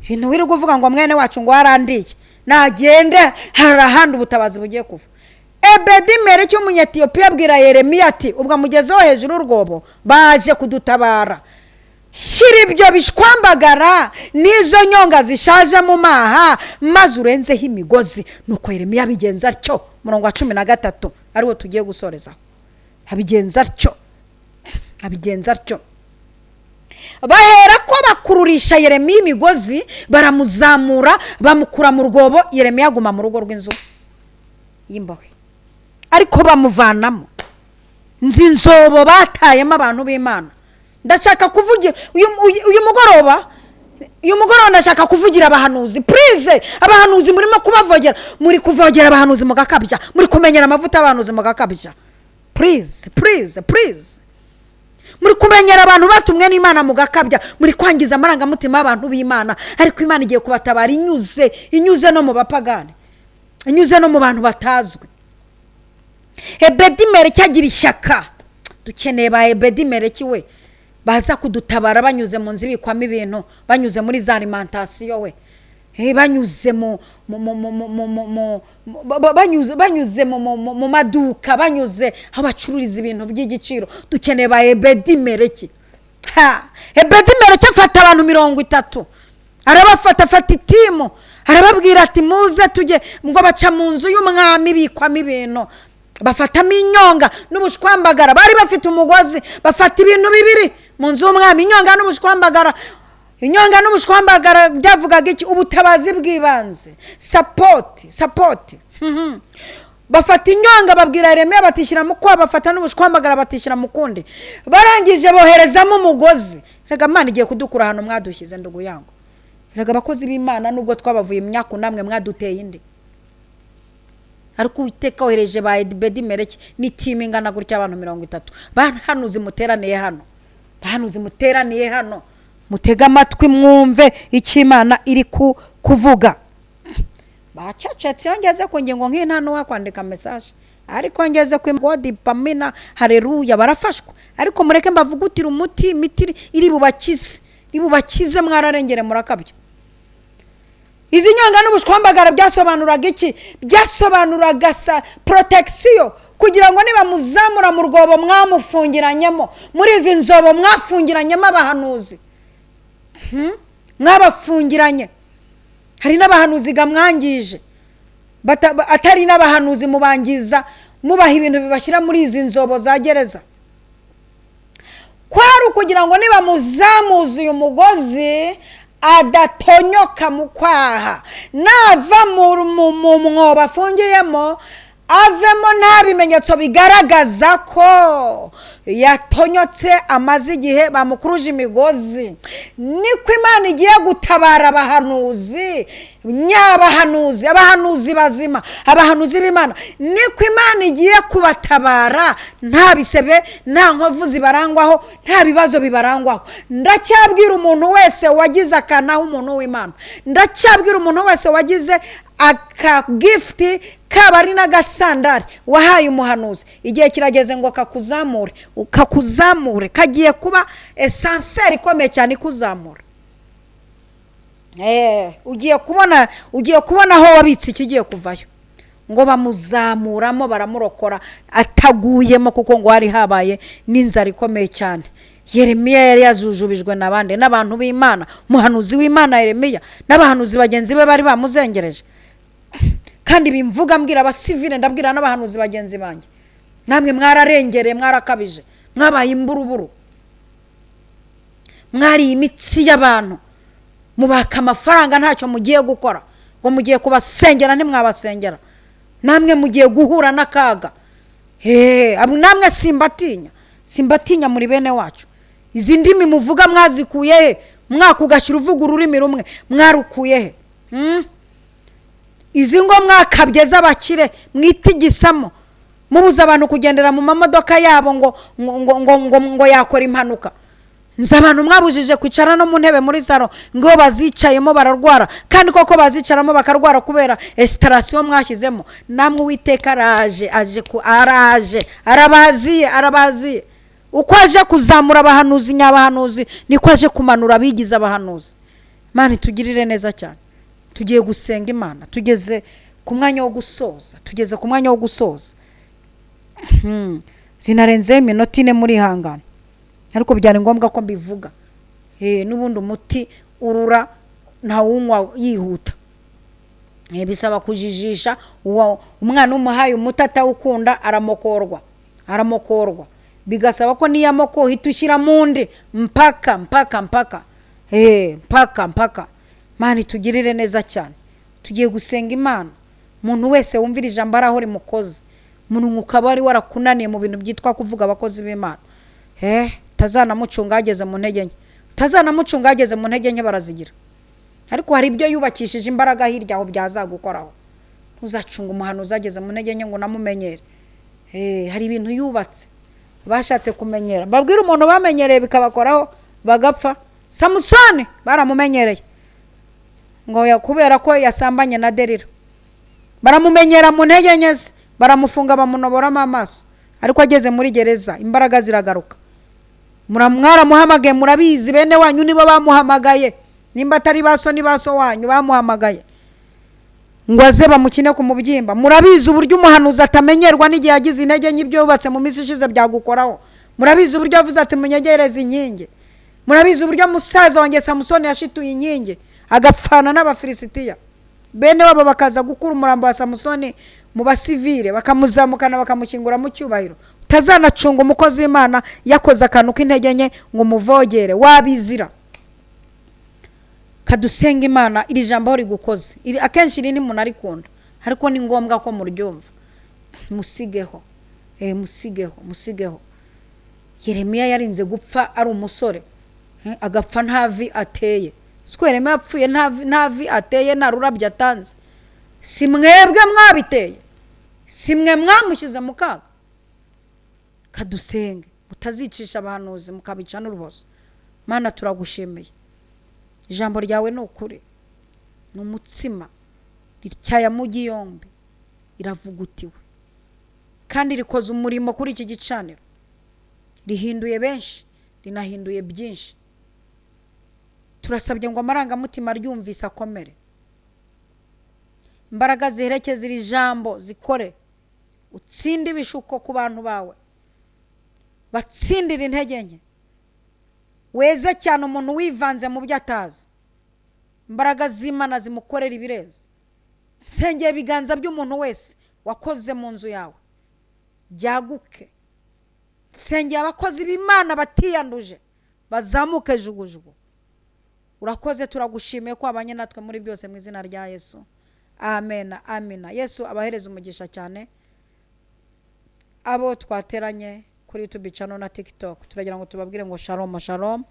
Ibintu wirirwa uvuga ngo mwene wacu ngo warandiye, nagende, hari ahandi ubutabazi bugiye kuva. Ebedimereki w'Umunyetiyopiya abwira Yeremiya ati: "Ubwo amugezeho hejuru y'urwobo, baje kudutabara, shyira ibyo bishwambagara n'izo nyonga zishaje mu maha, maze urenzeho imigozi." Nuko Yeremiya abigenza atyo. Umurongo wa 13 ariwo tugiye gusorezaho. Abigenza atyo, abigenza atyo. Bahera ko bakururisha Yeremiya imigozi, baramuzamura, bamukura mu rwobo. Yeremiya aguma mu rugo rw'inzu y'imbohe, ariko bamuvanamo. Nzi inzobo batayemo abantu b'Imana. Ndashaka kuvugira uyu mugoroba, uyu mugoroba ndashaka kuvugira abahanuzi. Please, abahanuzi murimo kubavogera, muri kuvogera abahanuzi mugakabya, muri kumenyera amavuta y'abahanuzi mugakabya. Please, please, please, muri kumenyera abantu batumwe n'Imana mugakabya, muri kwangiza amarangamutima y'abantu b'Imana. Ariko Imana igiye kubatabara inyuze no mu bapagani, inyuze no mu bantu batazwi. Ebedimereki agira ishyaka. Dukeneye ba Ebedimereki we, baza kudutabara banyuze mu nzu ibikwamo ibintu, banyuze muri za alimentation we, banyuze mu mu mu mu mu mu mu mu banyuze mu maduka, banyuze aho bacururiza ibintu by'igiciro. Dukeneye ba Ebedimereki. Ha, Ebedimereki afata abantu 30, arabafata, afata iteam, arababwira ati: "Muze tujye." Ngo baca mu nzu y'umwami ibikwamo ibintu, bafatamo inyonga n'ubushwambagara. Bari bafite umugozi, bafata ibintu bibiri mu nzu y'umwami, inyonga n'ubushwambagara. Inyonga n'ubushwambagara byavugaga iki? Ubutabazi bw'ibanze, support, support. Bafata inyonga, babwira Yeremiya batishyira mu kwa, bafata n'ubushwambagara batishyira mu kundi. Barangije boherezamo umugozi. Rega Imana igiye kudukura ahantu mwadushyize, ndugu yangu. Rega abakozi b'Imana, nubwo twabavuye imyaku, namwe mwaduteye indi. Ariko Uwiteka wohereje ba Ebedimereki n'iteam ingana gutya, abantu 30. Bahanuzi muteraniye hano, bahanuzi muteraniye hano, mutege amatwi mwumve icyo Imana iri kuvuga. Bacecetse. Iyo ngeze ku ngingo nk'iyi nta n'uwakwandika message, ariko ngeze ku godi pamina, hareruya, barafashwa. Ariko mureke mbavugutire umuti, imiti iri bubakize, iri bubakize. Mwararengere, murakabya. Izi nyonga n'ubushwambagara byasobanuraga iki? Byasobanuraga sa protection, kugira ngo nibamuzamura mu rwobo mwamufungiranyemo, muri izi nzobo mwafungiranyemo abahanuzi. Mwabafungiranye. Hari n'abahanuzi ga mwangije, atari n'abahanuzi, mubangiza mubaha ibintu bibashyira muri izi nzobo za gereza. Kwari ukugira ngo nibamuzamuza uyu mugozi adatonyoka mu kwaha, nava mu mwobo afungiyemo, avemo nta bimenyetso bigaragaza ko yatonyotse, amaze igihe bamukuruje imigozi. Niko Imana igiye gutabara abahanuzi nyabahanuzi, abahanuzi bazima, abahanuzi b'Imana. Niko Imana igiye kubatabara, nta bisebe, nta nkovu zibarangwaho, nta bibazo bibarangwaho. Ndacyabwira umuntu wese wagize akanaho umuntu w'Imana, ndacyabwira umuntu wese wagize akagift, kaba ari n'agasandari wahaye umuhanuzi, igihe kirageze ngo kakuzamure, kakuzamure. Kagiye kuba ascenseur ikomeye cyane ikuzamura. Ugiye kubona, ugiye kubona aho wabitse ikigiye kuvayo. Ngo bamuzamuramo, baramurokora ataguyemo, kuko ngo hari habaye n'inzara ikomeye cyane. Yeremiya yari yazujubijwe n'abandi n'abantu b'Imana. Umuhanuzi w'Imana Yeremiya n'abahanuzi bagenzi be bari bamuzengereje. Kandi bimvuga mbwira abasivile, ndabwira n'abahanuzi bagenzi banjye. Namwe mwararengereye, mwarakabije, mwabaye imburuburu, mwariye imitsi y'abantu, mubaka amafaranga ntacyo mugiye gukora, ngo mugiye kubasengera ntimwabasengera. Namwe mugiye guhura n'akaga. Namwe simbatinya, simbatinya, muri bene wacu. Izi ndimi muvuga mwazikuye he? Mwaka ugashyira uvuga ururimi rumwe, mwarukuye he? Izi ngo mwakabye z'abakire mwitigisamo, mubuza abantu kugendera mu mamodoka yabo ngo ngo ngo ngo ngo yakora impanuka. Nzi abantu mwabujije kwicara no mu ntebe muri salo, ngo bazicayemo bararwara, kandi koko bazicaramo bakarwara kubera esitarasiyo mwashyizemo. Namwe Uwiteka araje, aje ku araje, arabaziye, arabaziye. Uko aje kuzamura abahanuzi nyabahanuzi, niko aje kumanura abigize abahanuzi. Imana itugirire neza cyane. Tugiye gusenga Imana, tugeze ku mwanya wo gusoza, tugeze ku mwanya wo gusoza. Zinarenzeho iminota 4, muri hangana, ariko byari ngombwa ko mbivuga. N'ubundi umuti urura ntawunywa yihuta. Bisaba kujijisha. Uwo umwana umuhaye umuti atawukunda, aramokorwa, aramokorwa. Bigasaba ko niyo amoko uhita ushyira mu ndi mpaka mpaka mpaka, mpaka mpaka. Imana itugirire neza cyane. Tugiye gusenga Imana. Umuntu wese wumvira ijambo ari aho rimukoze, umuntu ukaba wari warakunaniye mu bintu byitwa kuvuga abakozi b'Imana, utazanamucunga yageze mu ntege nke, utazanamucunga yageze mu ntege nke, barazigira. Ariko hari ibyo yubakishije imbaraga hirya aho byazagukoraho. Ntuzacunge umuhanuzi ageze mu ntege nke ngo unamumenyere. Hari ibintu yubatse bashatse kumenyera. Babwira umuntu bamenyereye bikabakoraho bagapfa. Samusoni baramumenyereye ngo kubera ko yasambanye na Derira, baramumenyera mu ntege nke ze, baramufunga, bamunoboramo amaso. Ariko ageze muri gereza imbaraga ziragaruka. Mwaramuhamagaye, murabizi, bene wanyu nibo bamuhamagaye, nimba atari ba so ni ba so wanyu bamuhamagaye ngo aze bamukine ku mubyimba. Murabizi uburyo umuhanuzi atamenyerwa n'igihe yagize intege nke, ibyo yubatse mu minsi ishize byagukoraho. Murabizi uburyo yavuze ati munyegereze inkingi. Murabizi uburyo musaza wanjye Samusoni yashituye inkingi agapfana n'Abafilisitiya, bene wabo bakaza gukura umurambo wa Samusoni mu basivile, bakamuzamukana, bakamushyingura mu cyubahiro. Utazanacunga umukozi w'Imana yakoze akantu k'intege nke ngo umuvogere, wabizira. Kadusenga Imana. Iri jambo aho rigukoze, akenshi iri ntimunarikunda, ariko ni ngombwa ko muryumva. Musigeho, musigeho, musigeho. Yeremiya yarinze gupfa ari umusore, agapfa nta vi ateye. Siko Yeremiya yapfuye nta vi ateye, nta rurabyo atanze. Si mwebwe mwabiteye? Si mwe mwamushyize mu kaga? Kadusenge, mutazicisha abahanuzi mukabica n'urubozo. Mana, turagushimiye, ijambo ryawe ni ukuri, ni umutsima, rityaye amugi yombi, iravugutiwe kandi rikoze umurimo kuri iki gicaniro, rihinduye benshi, rinahinduye byinshi. Turasabye ngo amarangamutima ryumvise akomere, imbaraga ziherekeza iri jambo zikore, utsinde ibishuko ku bantu bawe, batsindire intege nke, weze cyane umuntu wivanze mu byo atazi, imbaraga z'Imana zimukorera ibirenze. Nsengeye ibiganza by'umuntu wese wakoze mu nzu yawe byaguke. Nsengeye abakozi b'Imana batiyanduje bazamuke jugujugu. Urakoze, turagushimiye ko wabanye natwe muri byose, mu izina rya Yesu, amena, amina. Yesu abahereza umugisha cyane. Abo twateranye kuri YouTube channel na TikTok, turagira ngo tubabwire ngo shalom, shalom.